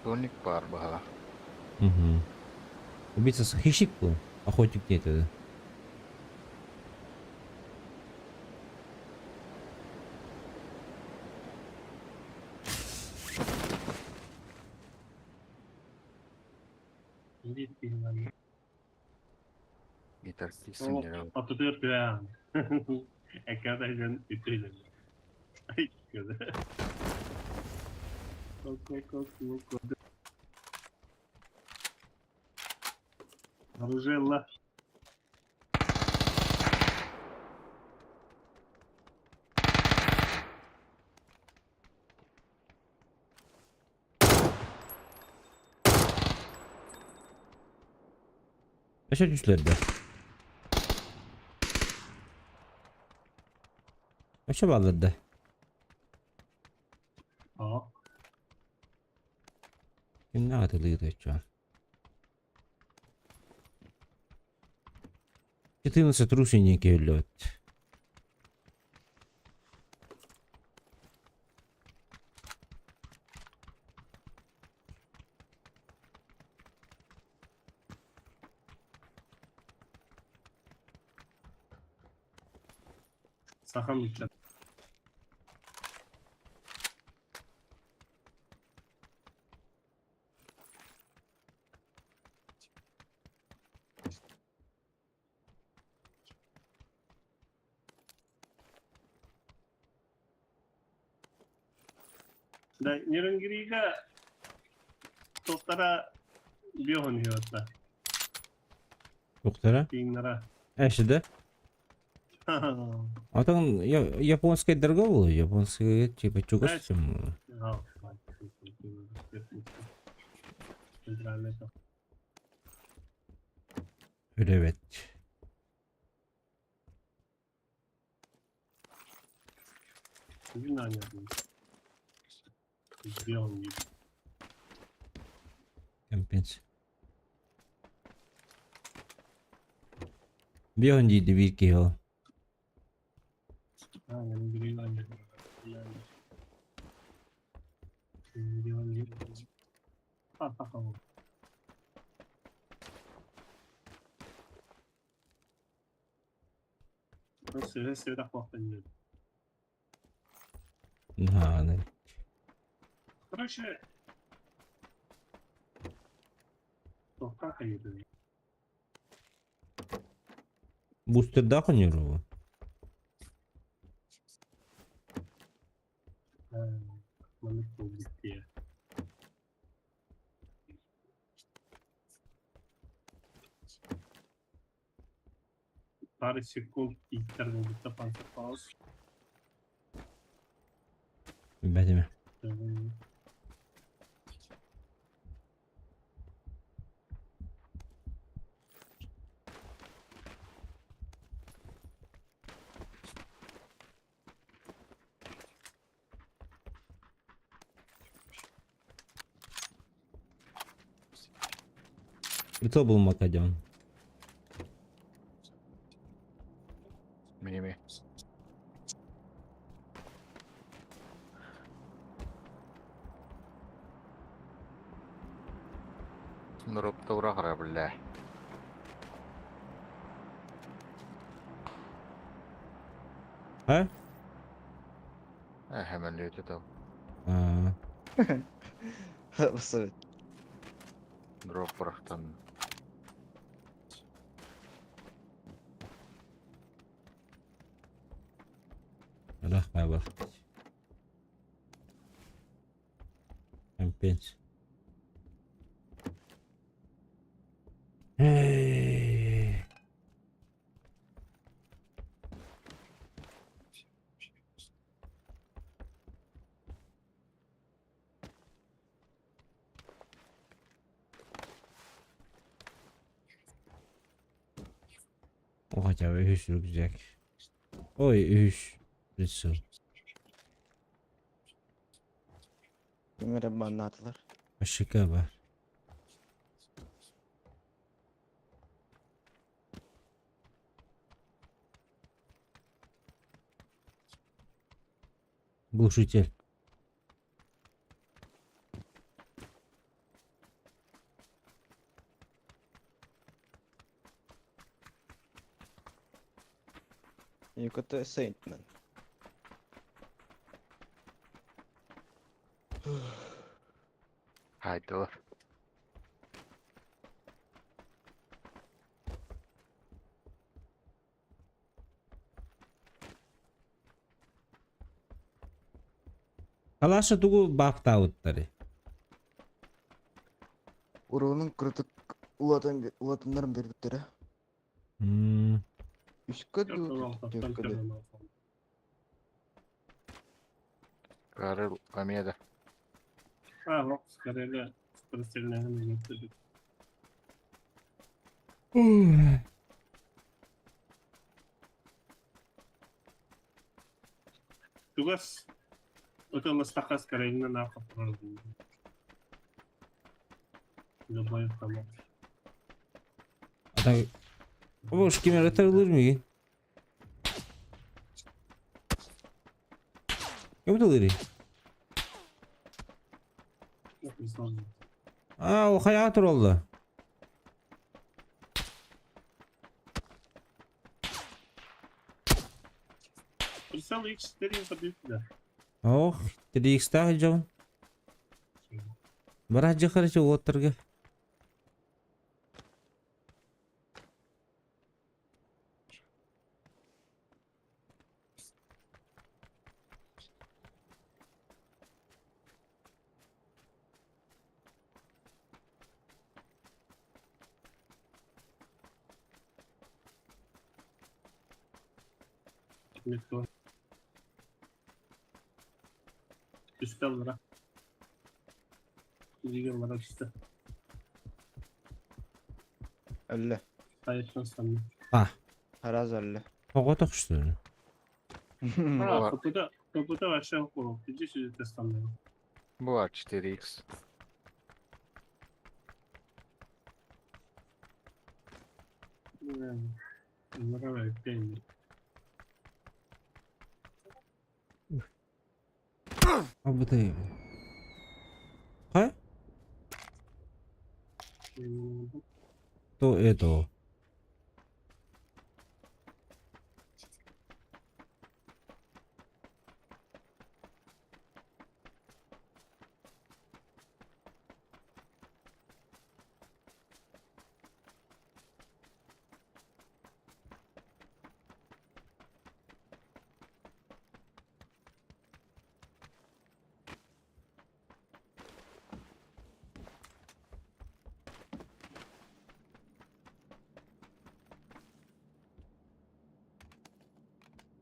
Тоник баар быһалаах. Угу. Убийца хищник был, охотник нет это. Гитаркисин Атытыыр түһээн. Эккэ үтүлэн. Оружие Өссө түстүлэр да? Өссө бааллар да? Аа. Кимнээх атылыыр оччоон? 14 трусенький өллөт. Сахам ыччат. Да, Нерюнгрига тоқтара биоһун иһиотта. Туохтара? Тииҥнара. Эши да? Отон японская дорога была, японская типа чугас чем. Центральный Привет. Компенс. Бион диди бир киһи ол. Нааны. Короче, Бустердаах онньуур Пару секунд пауз. Билбэтим. Прицел был макадем. Миними. Нуруп тура бля. А? Э, hemen lütü там. А. Басыбыт. Дроп бырахтан. Рахмай бар. Компенс. Эй. О, хотя бы үс рюкзак. Ой, үс. Прицел. Ким эрэ баннаатылар. Ашика бар. Глушитель. You got the Saint man. Хаайдылар. Алаша тугу бафтаабыттарый? Уруунун кыратык улаатан улаатыннаран биэрбиттэрэ. Үскэ дуу, түөркэ дуу. Карел Амеда. Чугас ытылластахха Карелина наахха турар Любой автомат. А так... Ош ким эрэ ылыр мигин? Ким ылырый? А, ол хайаҕа туралла. Прицел X4 подъехали. Ох, 3X-таах дьон. Барах дьахар уоттарга. Метро. Üstte alır ha. Bilgim var üstte. Өллө. Hayır sandım. Хараз өллө. Тоҕо тохсун? Ha Var. kapıda kapıda aşağı korkutucu sizi sandım. Bu var 4x. Bunlara bekleyin. Абытай. Хай? То это.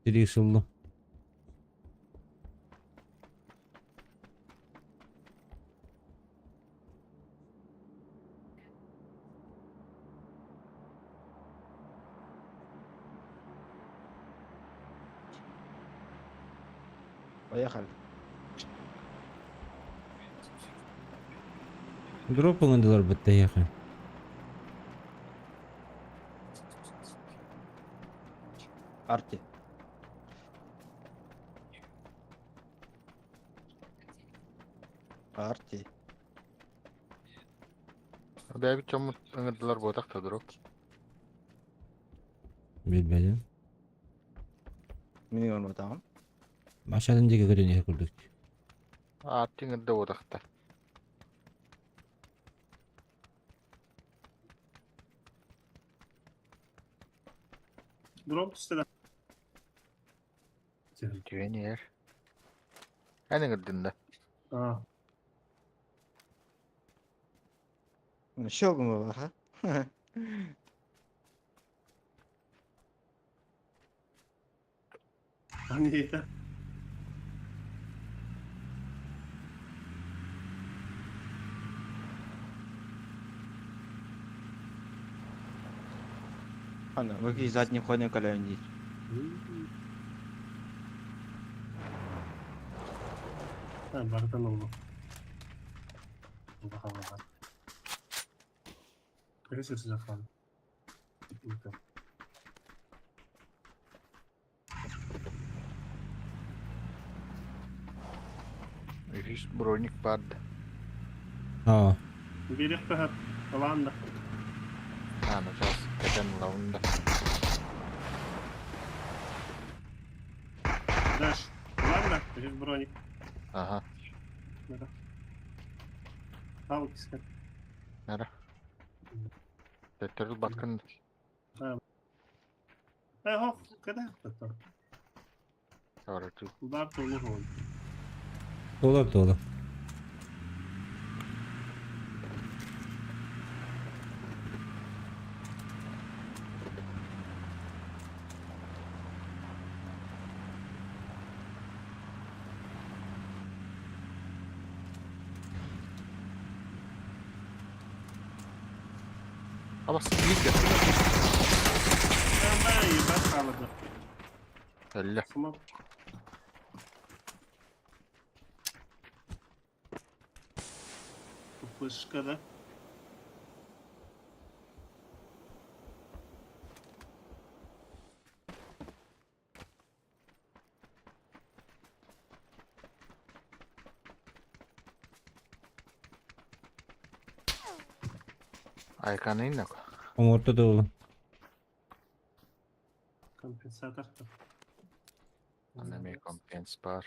Тирии сыллым. Поехали. Дроп ылындылар бытта Арти. Арти. Бэйбит чоммут ыҥырдылар буотах да дроп. Билбэтим. Мин көрбөтөҕүм. Машатын диэки көрөн иһэр курдук. Арти ыҥырда буотахта. Drop üstte Түһэн иһэр. Эн ыҥырдын да. Ha. Щелкун баха. Hani yeter. Ана, выки задним ходом калянить. Ha bardan oldu. Allah Allah. Neresi size falan? Үһүс броник барды. Аа. Bir daha falan da. Аны сейчас кэтэн ылабын да. Даш, ладно, үһүс броник. Ага. Бара. Ал кискэ. Нара. Төттөрүл баткын. Э, хох, кэдэ тото. Арытыы. Удар толу хоой. Туолар туола. Абас биир Бай, ебать хаалыга. Өллө. Смок. Пышка, да? Айканы иннак. Оҥорто да Компенсатор. Анами компенс бар.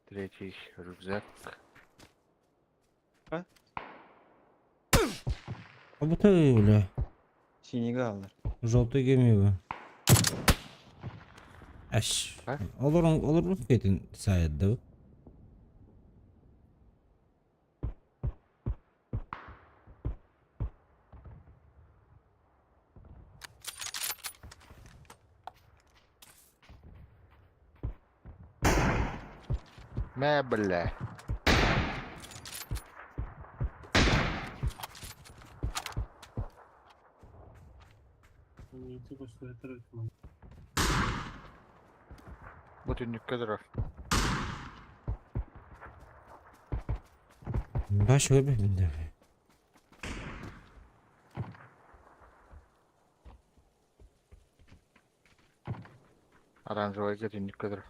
Третий рюкзак. А? А бу бля. Синига алар. Желтый геми бу. Аш. А? Олор олор кетин сайда бу. Мэ бля. Ити көстүбэтэр Бу түннүккэ турар. Баш көрбөппүн да. Оранжевайга түннүккэ турар.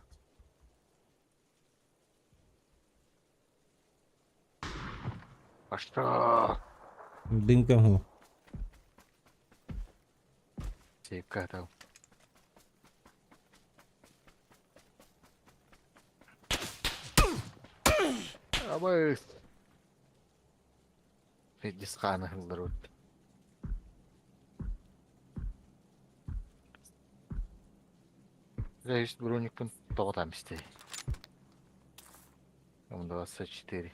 Пошла. Дымка хо. Сейпка там. Абай. Дисқаны қылдырып. Здесь броникпын тоғытам істей. М24.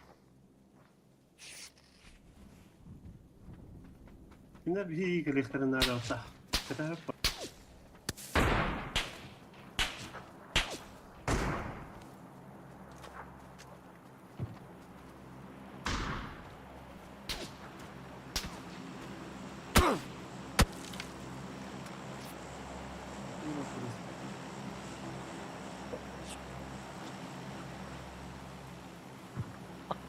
Кинилэр биһиги кэлиэхтэрин наада Кэтэһэр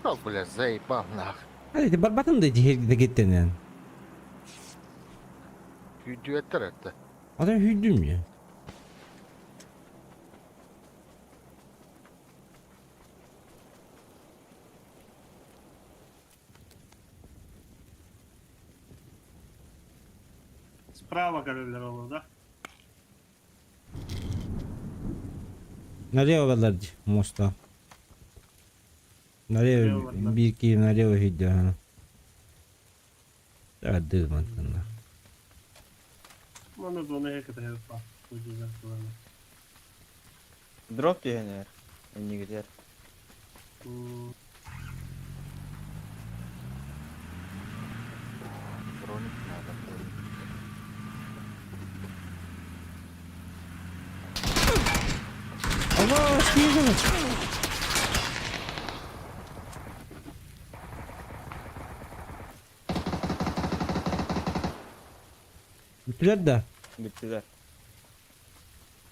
О, бля, заебал нах. Hadi барбатын да дегеттенен. Күйдүөттер этті. Адам hüydüm ya. Справа кэлэллэр ол да? Налево балар моста. Налево Налево барда. bir iki налево hüydü ha. Да, мантында. Маны доны кэтэһэр па. Кудья тула. Дроп дегенер. Эннигитер. Броник надо. Броник. Allah снизу. Бүтүлэр да. Бүттүлэр.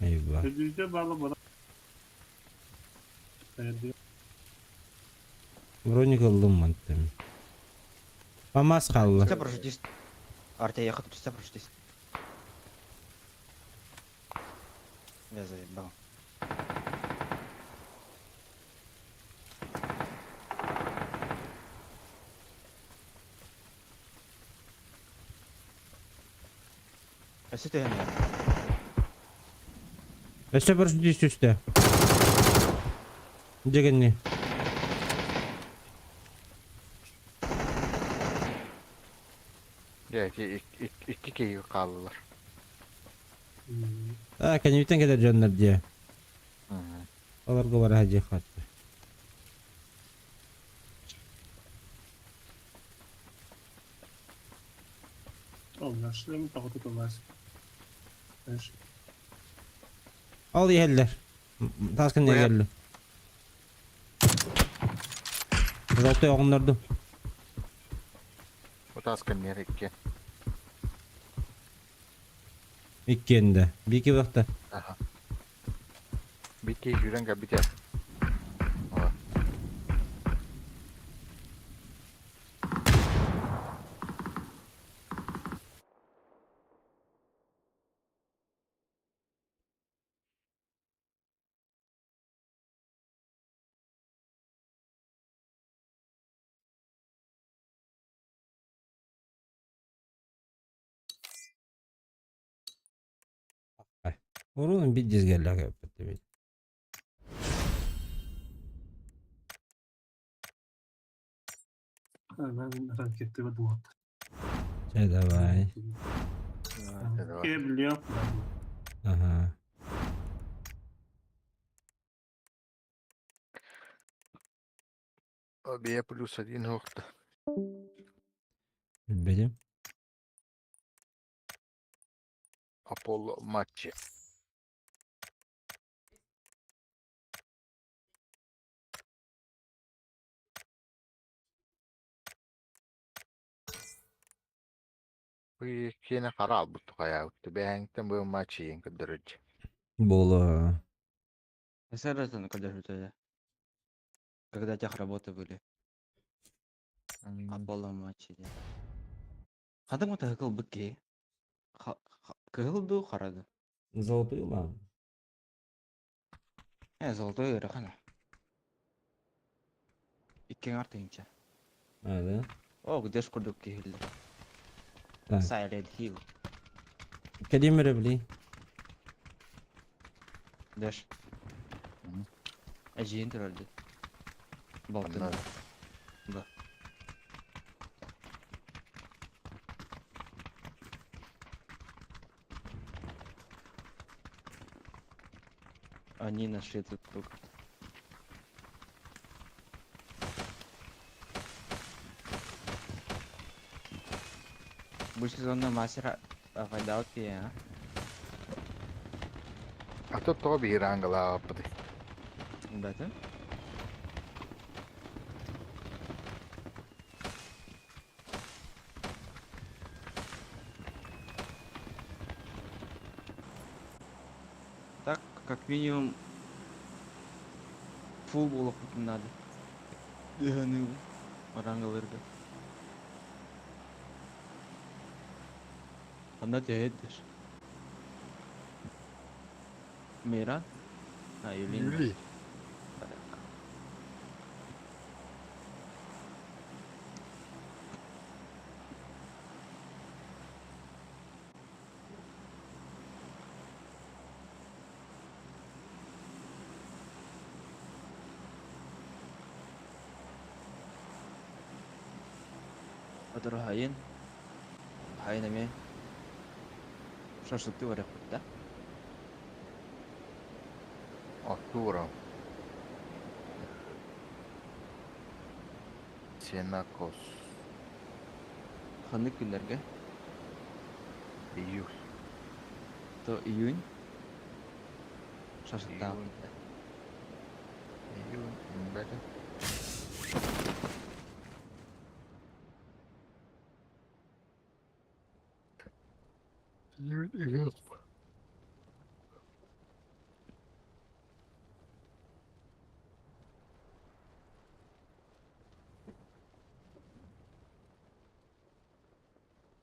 Eyvah. Өдүүтэ баалы бара. Броник ыллым мантым. Памас қалды. Түстэ прошутись. Арте ехать, түстэ прошутись. Я заебал. Өссө түһэнээр. Өссө бір түстэ. Дьэгэнни. Дьэ, ити икки киһи хааллылар. А, кэннибиттэн кэлэр дьоннор дьиэ. Олорго бараһа дьиэ хатты. О, бля, шлем тоҕо тутулаас. Знаешь, Ол иһэллэр. Таас кэннигэр кэллим. Золотой оҕоннордум. Таас кэннигэр икки. Иккиэн да. Биики бахта. Аха. Бикки сүүрэн кэлбитэ. Ала. Урун биддис кэллэ кэппэттибит. Мен ракеты вот. Чэ давай. Давай. Кебле. Ага. Бия плюс один охта. Билбэтим. Аполло матчи. Киэнэ хара албыт тухайаабыт. Бэһэҥтэн бу матчы иин көрдөрүч. Буолуо. СРС когда Когда тех работы были. Аполло матчи диэн. Ханнык матаһыкыл быкки? Кыһыл дуу, хара дуу? Золотой ма? Золотой ыарахан. Икки аҥар тыһыынча. А, да? О, где ж курдук киһиллэр. Так. Silent Hill. Кэлиим эрэ били. Дэш. Эдьиийин турар дии. Балтын. Онно Да. Они нашли друг друга. Бу сезонна мастер хайдаут пие, а? А то тоҕо биир рангалаабыппытый? Бэтэ? Так, как минимум, фул буолуохпутун наада. Ыһаныыбын. Рангаларга. Ханна түһэйдэр? Мейран? А, Юлин. Юлий. Сотору хайын. Хайын эмиэ. Шашлыктыы барыахпыт да? Оттуура. Сенакос. Ханнык күннэргэ? Июль. То июнь. Шашлыктаахпыт да? Июнь. Бэтэ. Июнь. Июнь.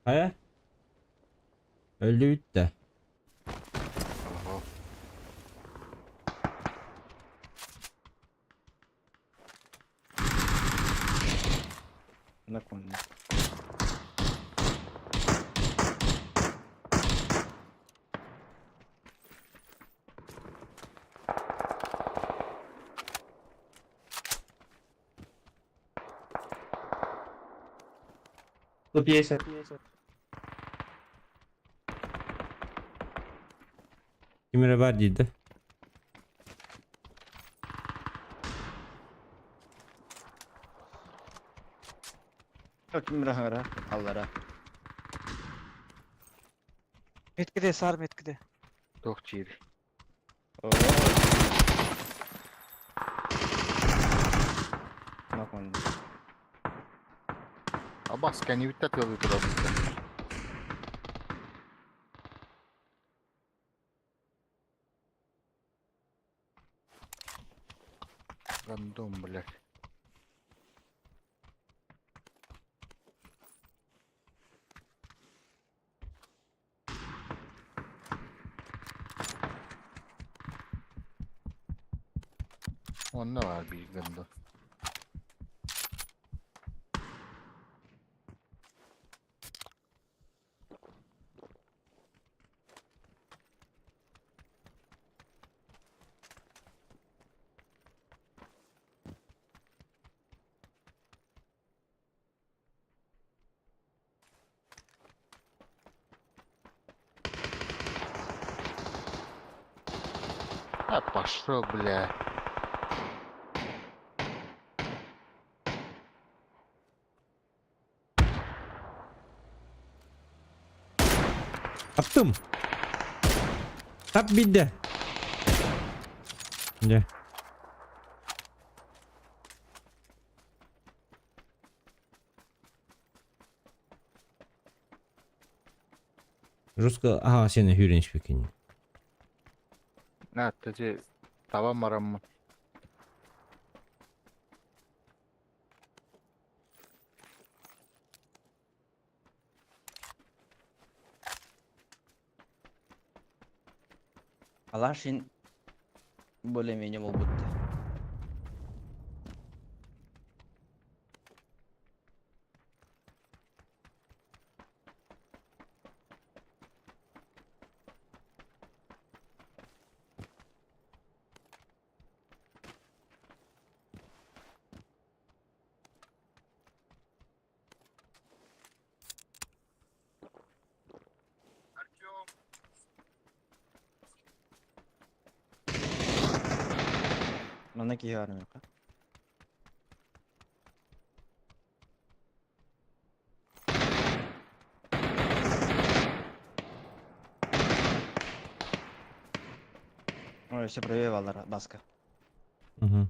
Хайа? Өллүбүт да. Oho. На конне. 150. Ким эрэ баар дии да? Ким раһара аллара. Меткіде, сары меткіде. Туох чиир. Макон. Абас кэннибиттэ тыалы турабыт. Рандом, блядь. Онно баар биир гандон. А пошел, бля. Attım. Tap bitti. Дьэ. Жестко, ага, сен хүрен испекин. На, тэти таба мараммын. Алашин более-менее буолбут. Манна киһи баар миэхэ. Ой, все правее баллар баска. Угу.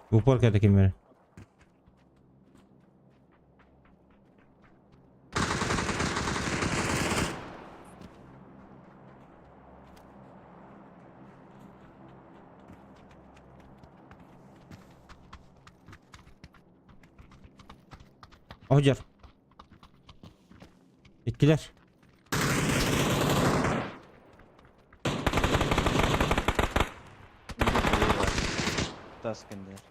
Упор кэлэ ким эрэ. Оһдьор. Иккилэр. Тас кэннигэр.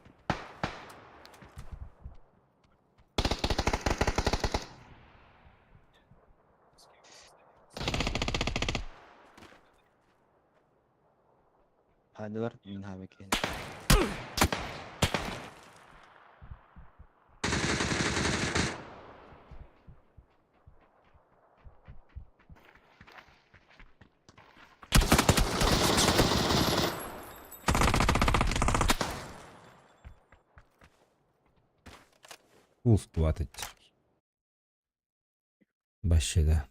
Хаадылар мин хаабы киһини. Уус 20. Бащыда.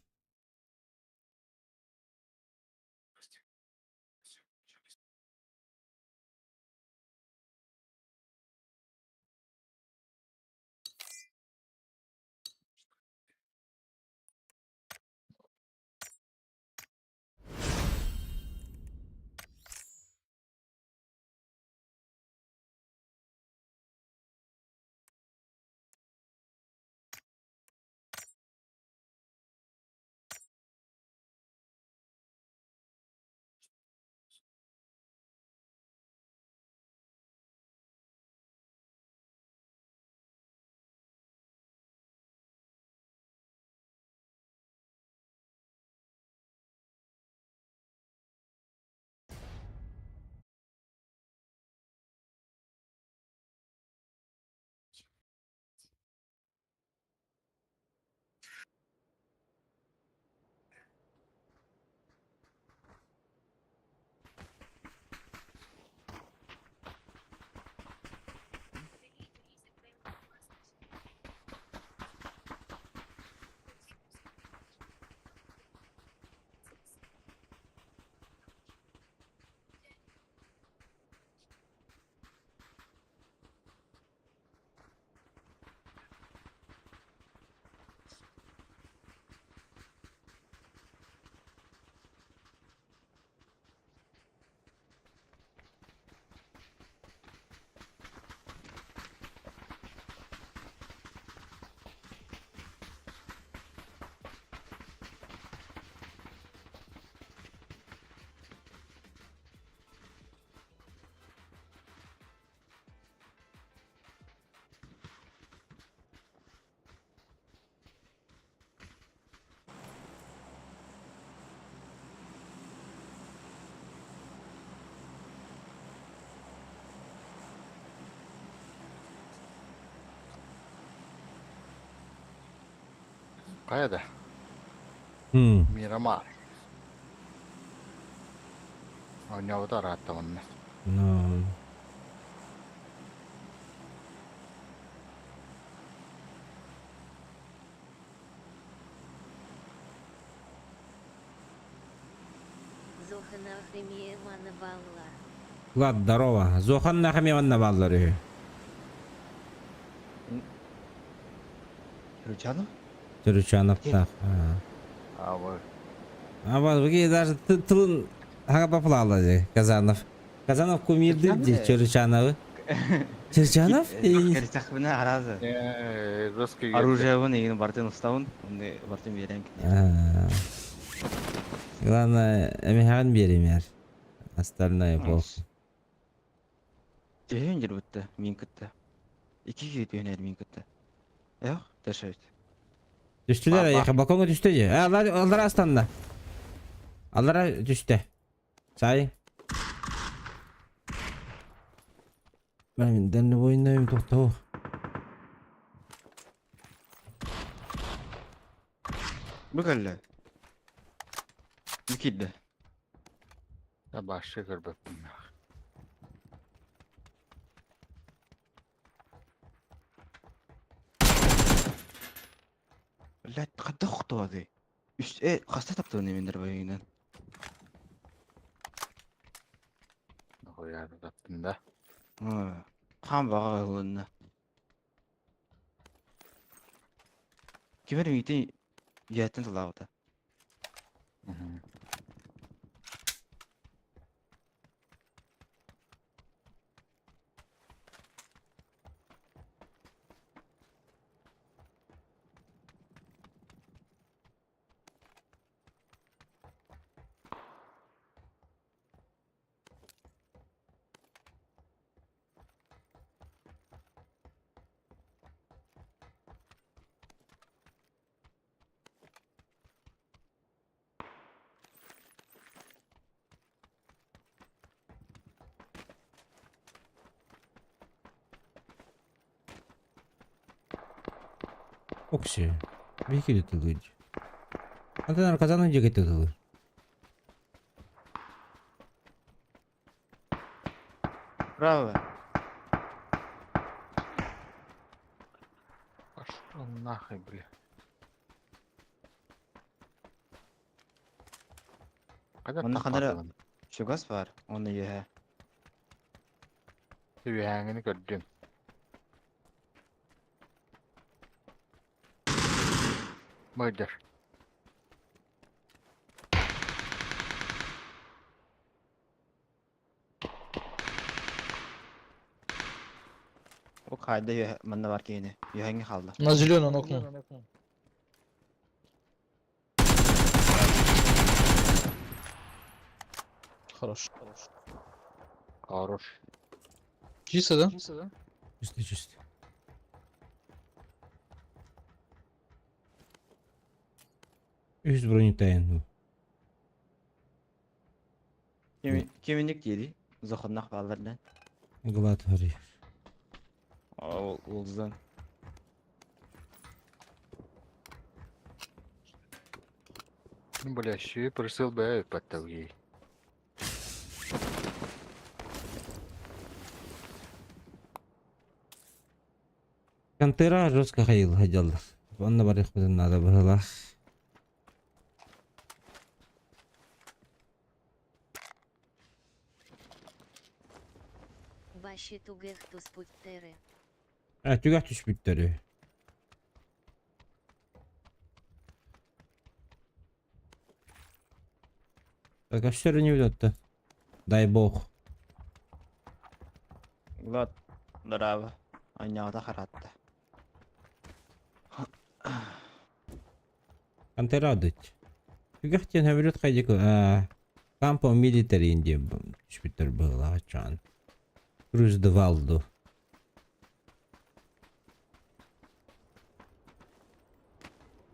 Хайа да? Мирамар. Оонньообута ыраатта манна. Ну. Зоханах эмиэ манна бааллар. Влад, здорово. Зоханнах эмиэ манна бааллар үһү. Ручанов? Төрүчановтаах. А вот. А вот, вы даже тылын хаga бапылаалар Казанов. Казанов кумирдир ди Чөрүчановы. Чөрүчанов? Кэрисэхпинэ аразы. Жесткий Оружиебын игин бартын устабын, онны бартын биэрэн Главное, эмиһэҕин биэримээр. Остальное плохо. Төһөн дьир бутта, мин кытта. Ики киһи түһэнэр мин кытта. Эх, тэшэйт. Түстүлэр эйиэхэ, балкоҥҥа түстэ дии. Аллара, аллара астанна. Аллара түстэ. Сай. Мен дальнобойнайым тохтоо. Бу кэллэ. Бу киирдэ. Башчы көрбөппүн. Блядь, хайдах охтуодай? Үс э хаста таптыгын имендер байынан. Хуяр таптым да. Хаан баҕа ылынна. Ким эрэ миитин ийэттэн тылаабыта. Окси. Биһиги тылыыр. Антон Казанов диэки тылыыр. Браво. Пошел нахуй, бля. Хайдах Онно ханара таппатыгын? чугас баар, онно үөһэ. Үөһээҥҥини көрдүм. Мойдер. Ол хайда үөһэ манна бар киһини. Үөһэҥҥэ хаалла. На зеленом окно. Хорош. Хорош. Чисто, да? Чисто, чисто. Үс бронетайын. Киминник диэри захоннах бааллар да. Глад горит. Ол улзан. Ну, бля, щи просил бы подтолги. Контера жестко ходил, ходил. Онно барыахпытын наада быһыылаах. Башы түгэх түспүттэрэ. Э, түгэх түспүттэр үһү. Так, а все не ведет-то. Дай бог. Влад, дорообо. Анньаҕыта харатта. Контера дыть. Түгэх диэн сөмөлүөт хайдык Кампо милитари диэн түспүттэр быһыылаах чаан. Круз де Валдо.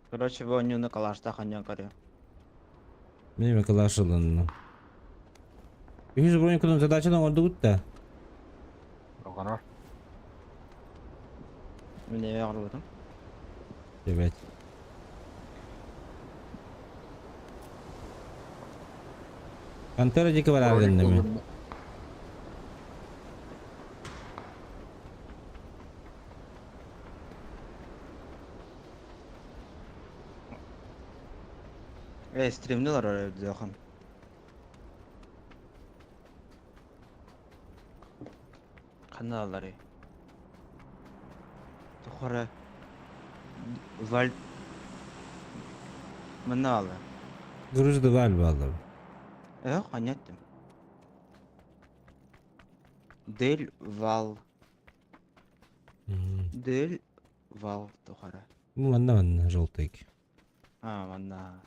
Короче, бу оонньууну калаштаах оонньоон көрүөм. Мин эмэ калаш ылынным. Үһүс броникунан задачаны оҥордугут да? Оҕонор. Мин эмиэ оҥорбутум. Эбэт. Пантера диэки бараары Броник гынным мин. булдум. Э, стримнилар өрдөхөн. Каналлары. Тухара Валь Манала. Грузды валь баллар. Э, понятно. Дель Вал. Дель Вал тухара. Манна манна желтый. А, манна.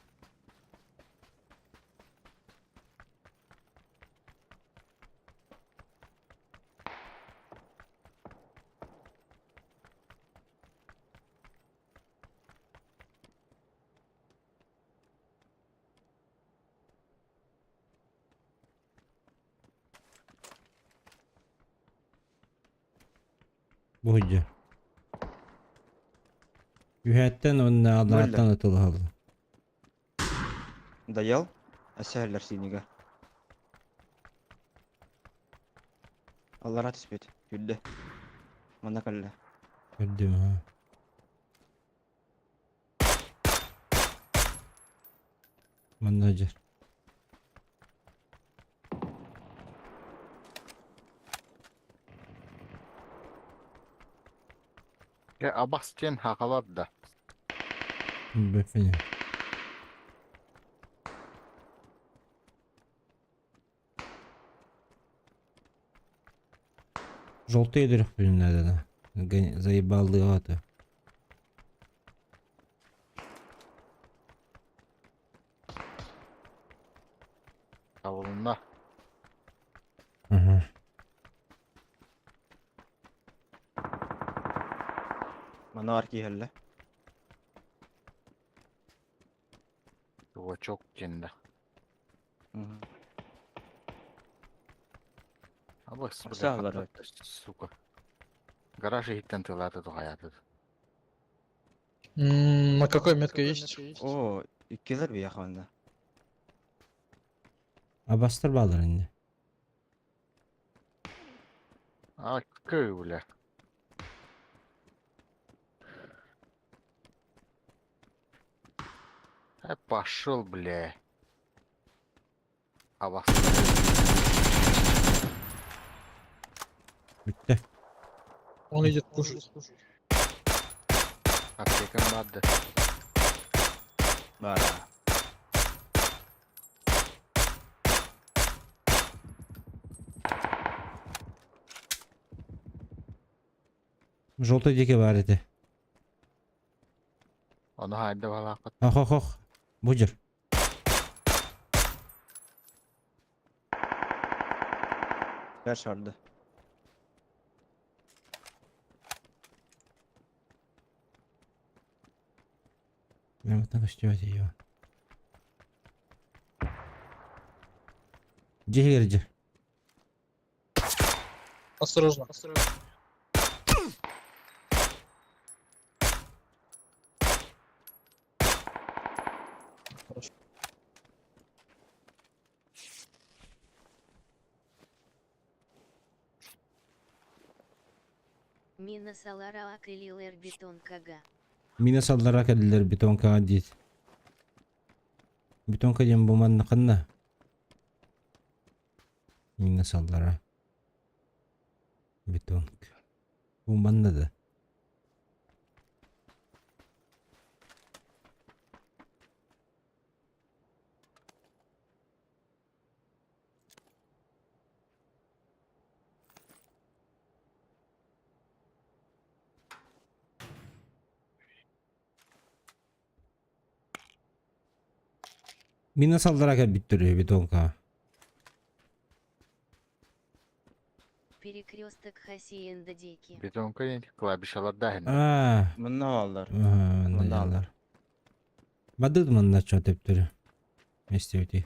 Бу сылдьар. Үһэттэн уонна аллараттан ытылыһаллар. Доел? Әсәһэллэр синигэ. Аллара түспүт. Күллэ. Манна кэллэ. Көрдүм ha. Манна дьэр. Э, Абастен хакалар да. Бэппин. Желтый өлөрөхпүн надо. Заебал аты. Табылынна. Ага. Манна бар киһэллэ. Чувачок дьэннэ. Абас, бля, Саалар. хатта, сука. Гараж иһиттэн тылааты туһаятыт. На какой метке есть? О, иккилэр биһиэхэ манна. Абастар баалар инде. А, кый, бля. Э, пошел, бля. Абас. Бүттэ. Он идет пушить. Аптекам барды. Бара. Желтый диэки баар этэ. Ону хайда балаакыт. Ох ох ох. Бу дьэр. Бэр шарды. Грамотно көстүбэт ее. Дьиһигэр дьэр. Осторожно. Хорошо. Мина салара акылилер бетон кага. Мина саллара кэллилэр бетонкаҕа диит. Бетонка диэн бу манна ханна? Мина саллара. Бетонка. Бу манна да. Мина саллара кэлбиттэр үһү бетонкаҕа. Перекресток Хасиенда диэки. Бетонка диэн клавишалар да иһин. Аа. Манна бааллар. Манна Манна дьаллар. Бадыт манна чо төптөрү. Местебити.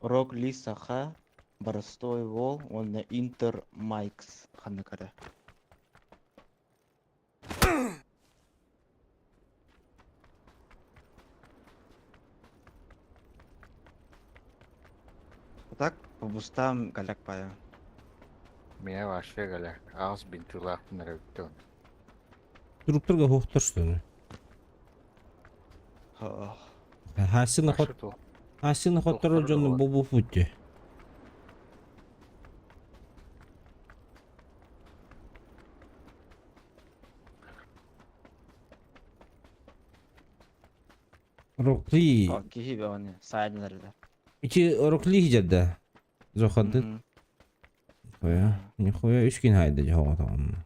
Рок Ли Саха, Боростой Вол, уонна Интер Майкс ханна көрө. так по бустам голяк пая. Меня вообще голяк. Аус бинтылаахпын эрэ бүттэ оны. Туруктарга хоқтор что ли? Хасына хот Хасына хотторор дьону бобу пути. Рокли. Киһи бөҕөнү саайдан эрэлэр. Ити Рокли хижерде. Зохады. Нихуя, нихуя үс күн хайда дьоҕотоҕум.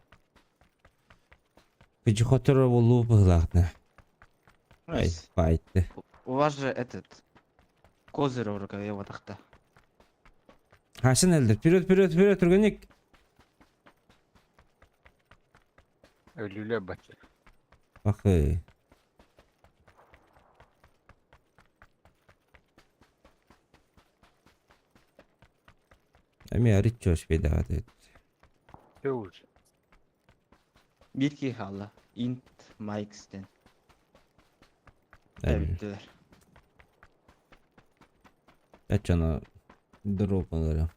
Кыжы болуу быһылаахтына. Ай, файтты. У вас же этот козырь в рукаве вот ахта. Хашын элдер. Вперед, вперед, вперед, Турганик. Өлүлэ бат. Бакы. Эми арит чош бедаат. Все уже. Биир киһи хаалла. Инт Майкстен. Эбиттилэр. Ачана дроп алары.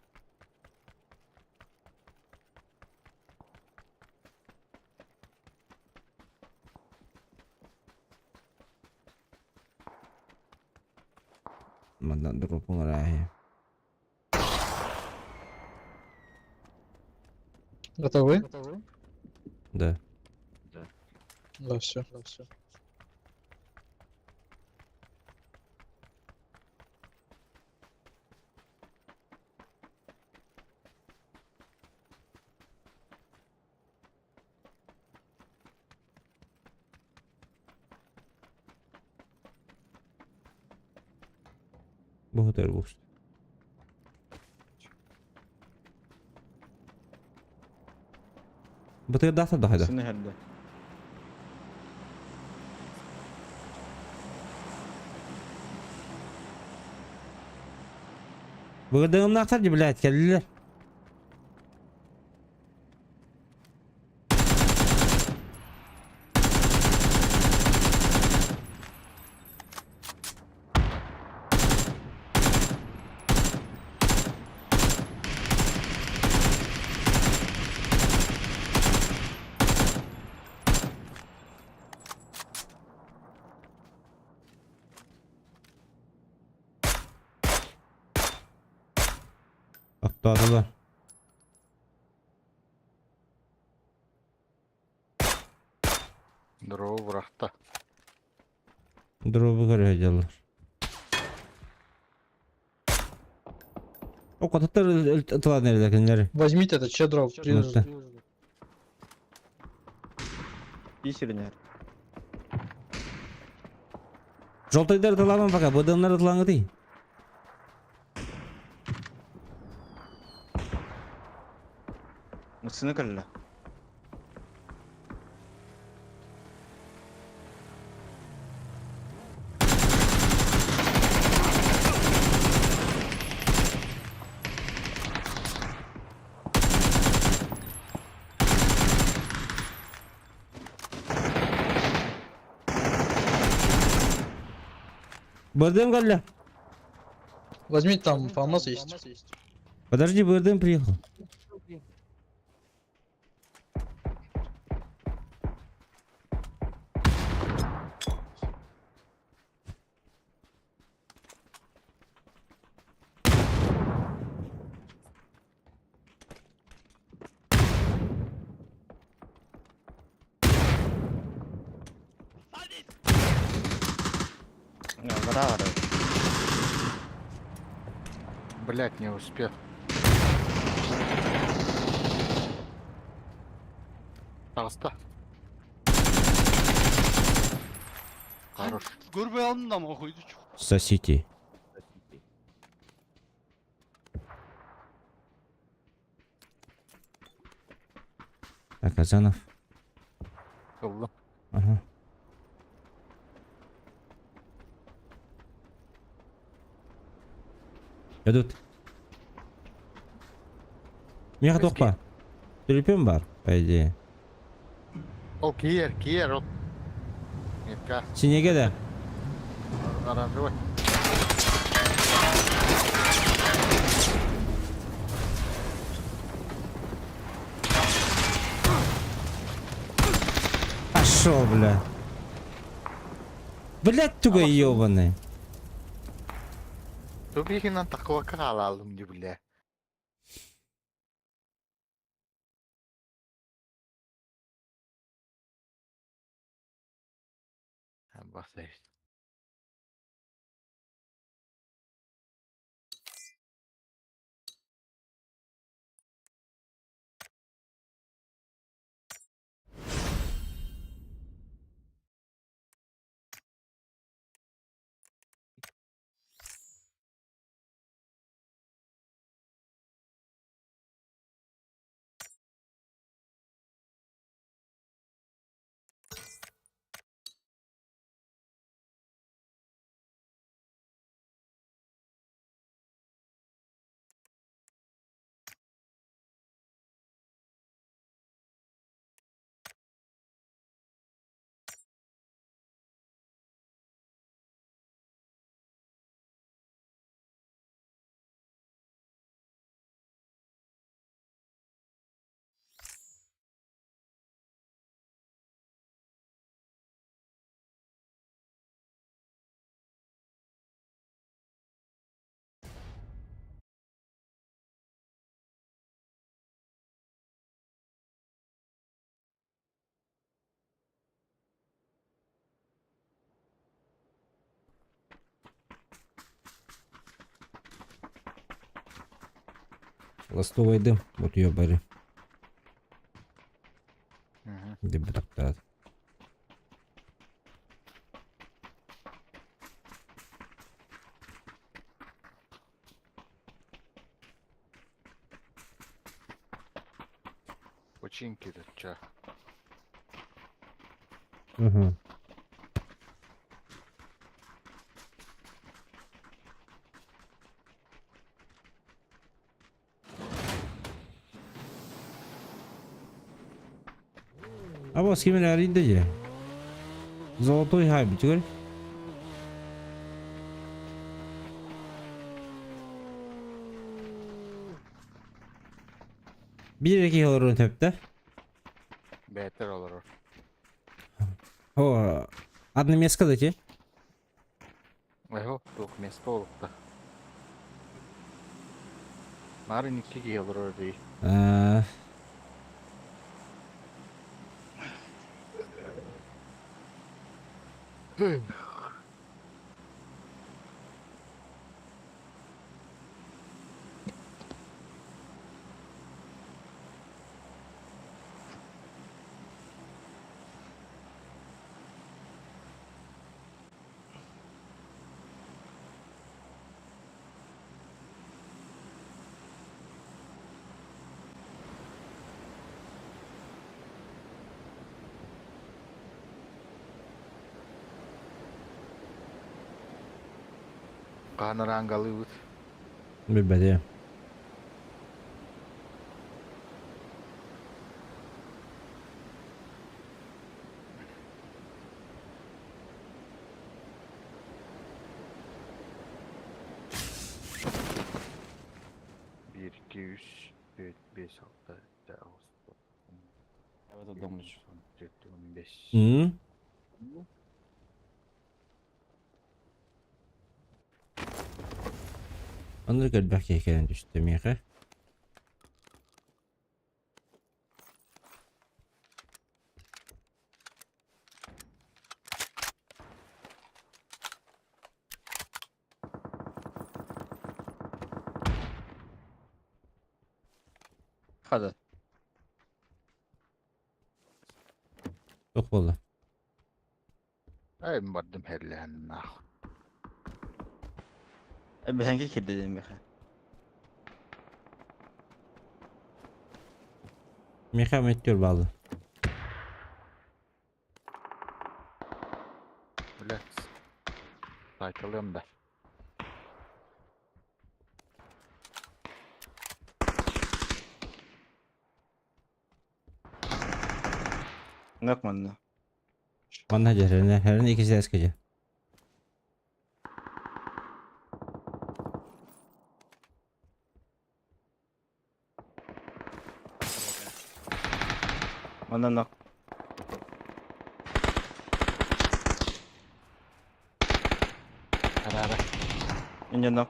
Манна дроп оҥорааһы. Готовы? Да. Да, все. Богатырь буст. Бытырдаахтар да хайда. Сыны хәрдэ. Быгырдыгымнаахтар дии, блядь, кэллилэр. Аттаатылар. Дроу бырахта. Дробу көрө сылдьаллар. О, кототтор ытылан эрэлэр кинилэри. Возьмите этот щедро. Мытта. Исеринер. Желтыйдар ытылааман пока, быдымнар ытылаҥытый. Мыссыны кэллэ. Бырдым кэллэ. Возьмите там фамас есть. Подожди, Бырдым приехал. Бара бара. Блять, не успел. Пожалуйста. Хорош. Көрбөй алдым да мохуйду. Сосите. Так, Азанов. Ыллым. Ага. Идут. Меха тохпа. Төлөпүөн бар, по идее. Ол киэр, киэр ол. Метка. Синеге да. Оранжевый. пошел, бля. Блядь, туга ебаный. Тубихинан такого хаалалым дии бля. Басай. Ластовый дым, вот ее бери. Депутат. Починки да ча. Угу. А вот с кем аренда Золотой хайп, теперь. Биир киһи олорон сөптө. Бээтэр олорор. О, одно место дати. Эһо, туох место олукта. Нарын икки киһи олорор дии. А, Хаһан араангалыыбыт? Билбэтим. Биир, икки, үс, түөрт, биэс, алта, сэттэ, аҕыс, Я в этот дом лечу. түөрт, уон бэс. М? Оннук элбэх киһи кэлэн түстэ миэхэ. Хада. Туох буолла? Ай, бардым һэрлэһэн нахуй. Биһиги кирдедим миэхэ. Миэхэ мөттүөр баалла. Бля. Сайталыам да. Нок манна. Манна дьэ, хэрэн икки дьэ. Манна нок. Инньэ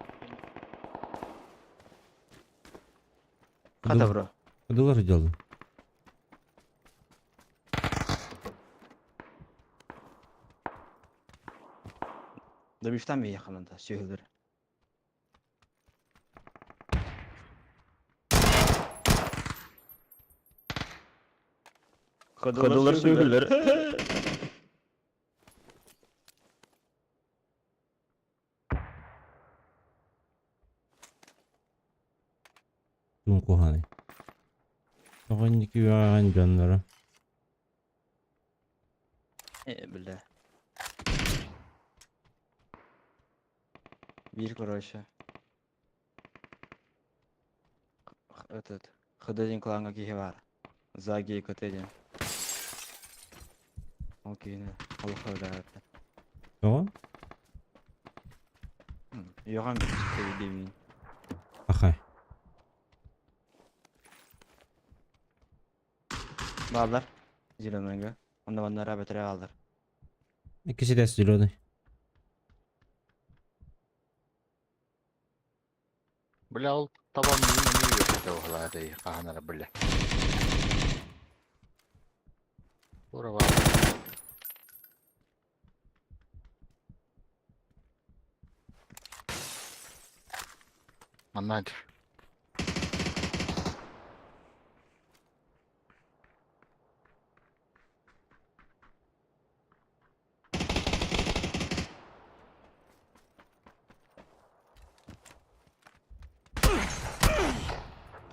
Хата бро. Кудулар делаю. Добиштан миэхэ да сүһүлэр. Ходулар сүһүлэр. Туун куһаный. Тоҕо инники үөҕэҕин дьонноро? Э, бля. Биир, короче. Этот, ХД диэн клаҥҥа киһи баар. Заги КТ диэн. Ол киһини олох өлөөрдө. Тоҕо? Үөҕэн диибин. Ахай. Бааллар. Зеленыйга. Онно маннара бэтэрэ бааллар. Иккис этээс зеленый. Бля, ол табам миин эмиэ үөскэтэ баһылаата хаһан эрэ бля. Тура баар. Манна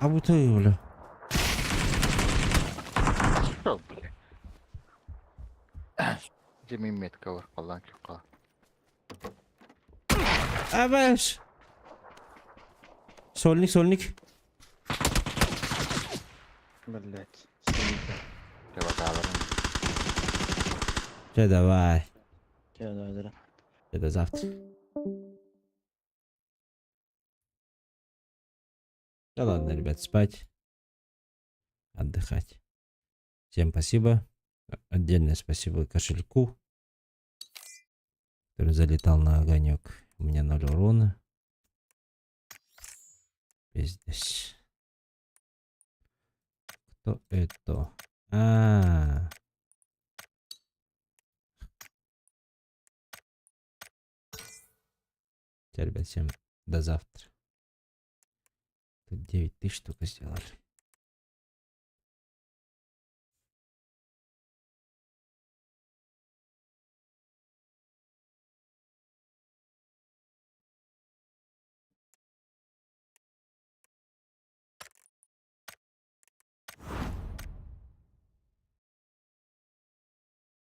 А вот и бля. Что, бля? Где мин метка бар, қалан кеп Абаш! Сольник, сольник. Блять. Деп атааларын. Чэ, давай. Чэ, давай, До завтра. Да ладно, ребят, спать. Отдыхать. Всем спасибо. Отдельное спасибо кошельку, который залетал на огонек. У меня 0 урона. Пиздец. Кто это? А. Всё, ребят, всем до завтра. Тут 9000 только сделали.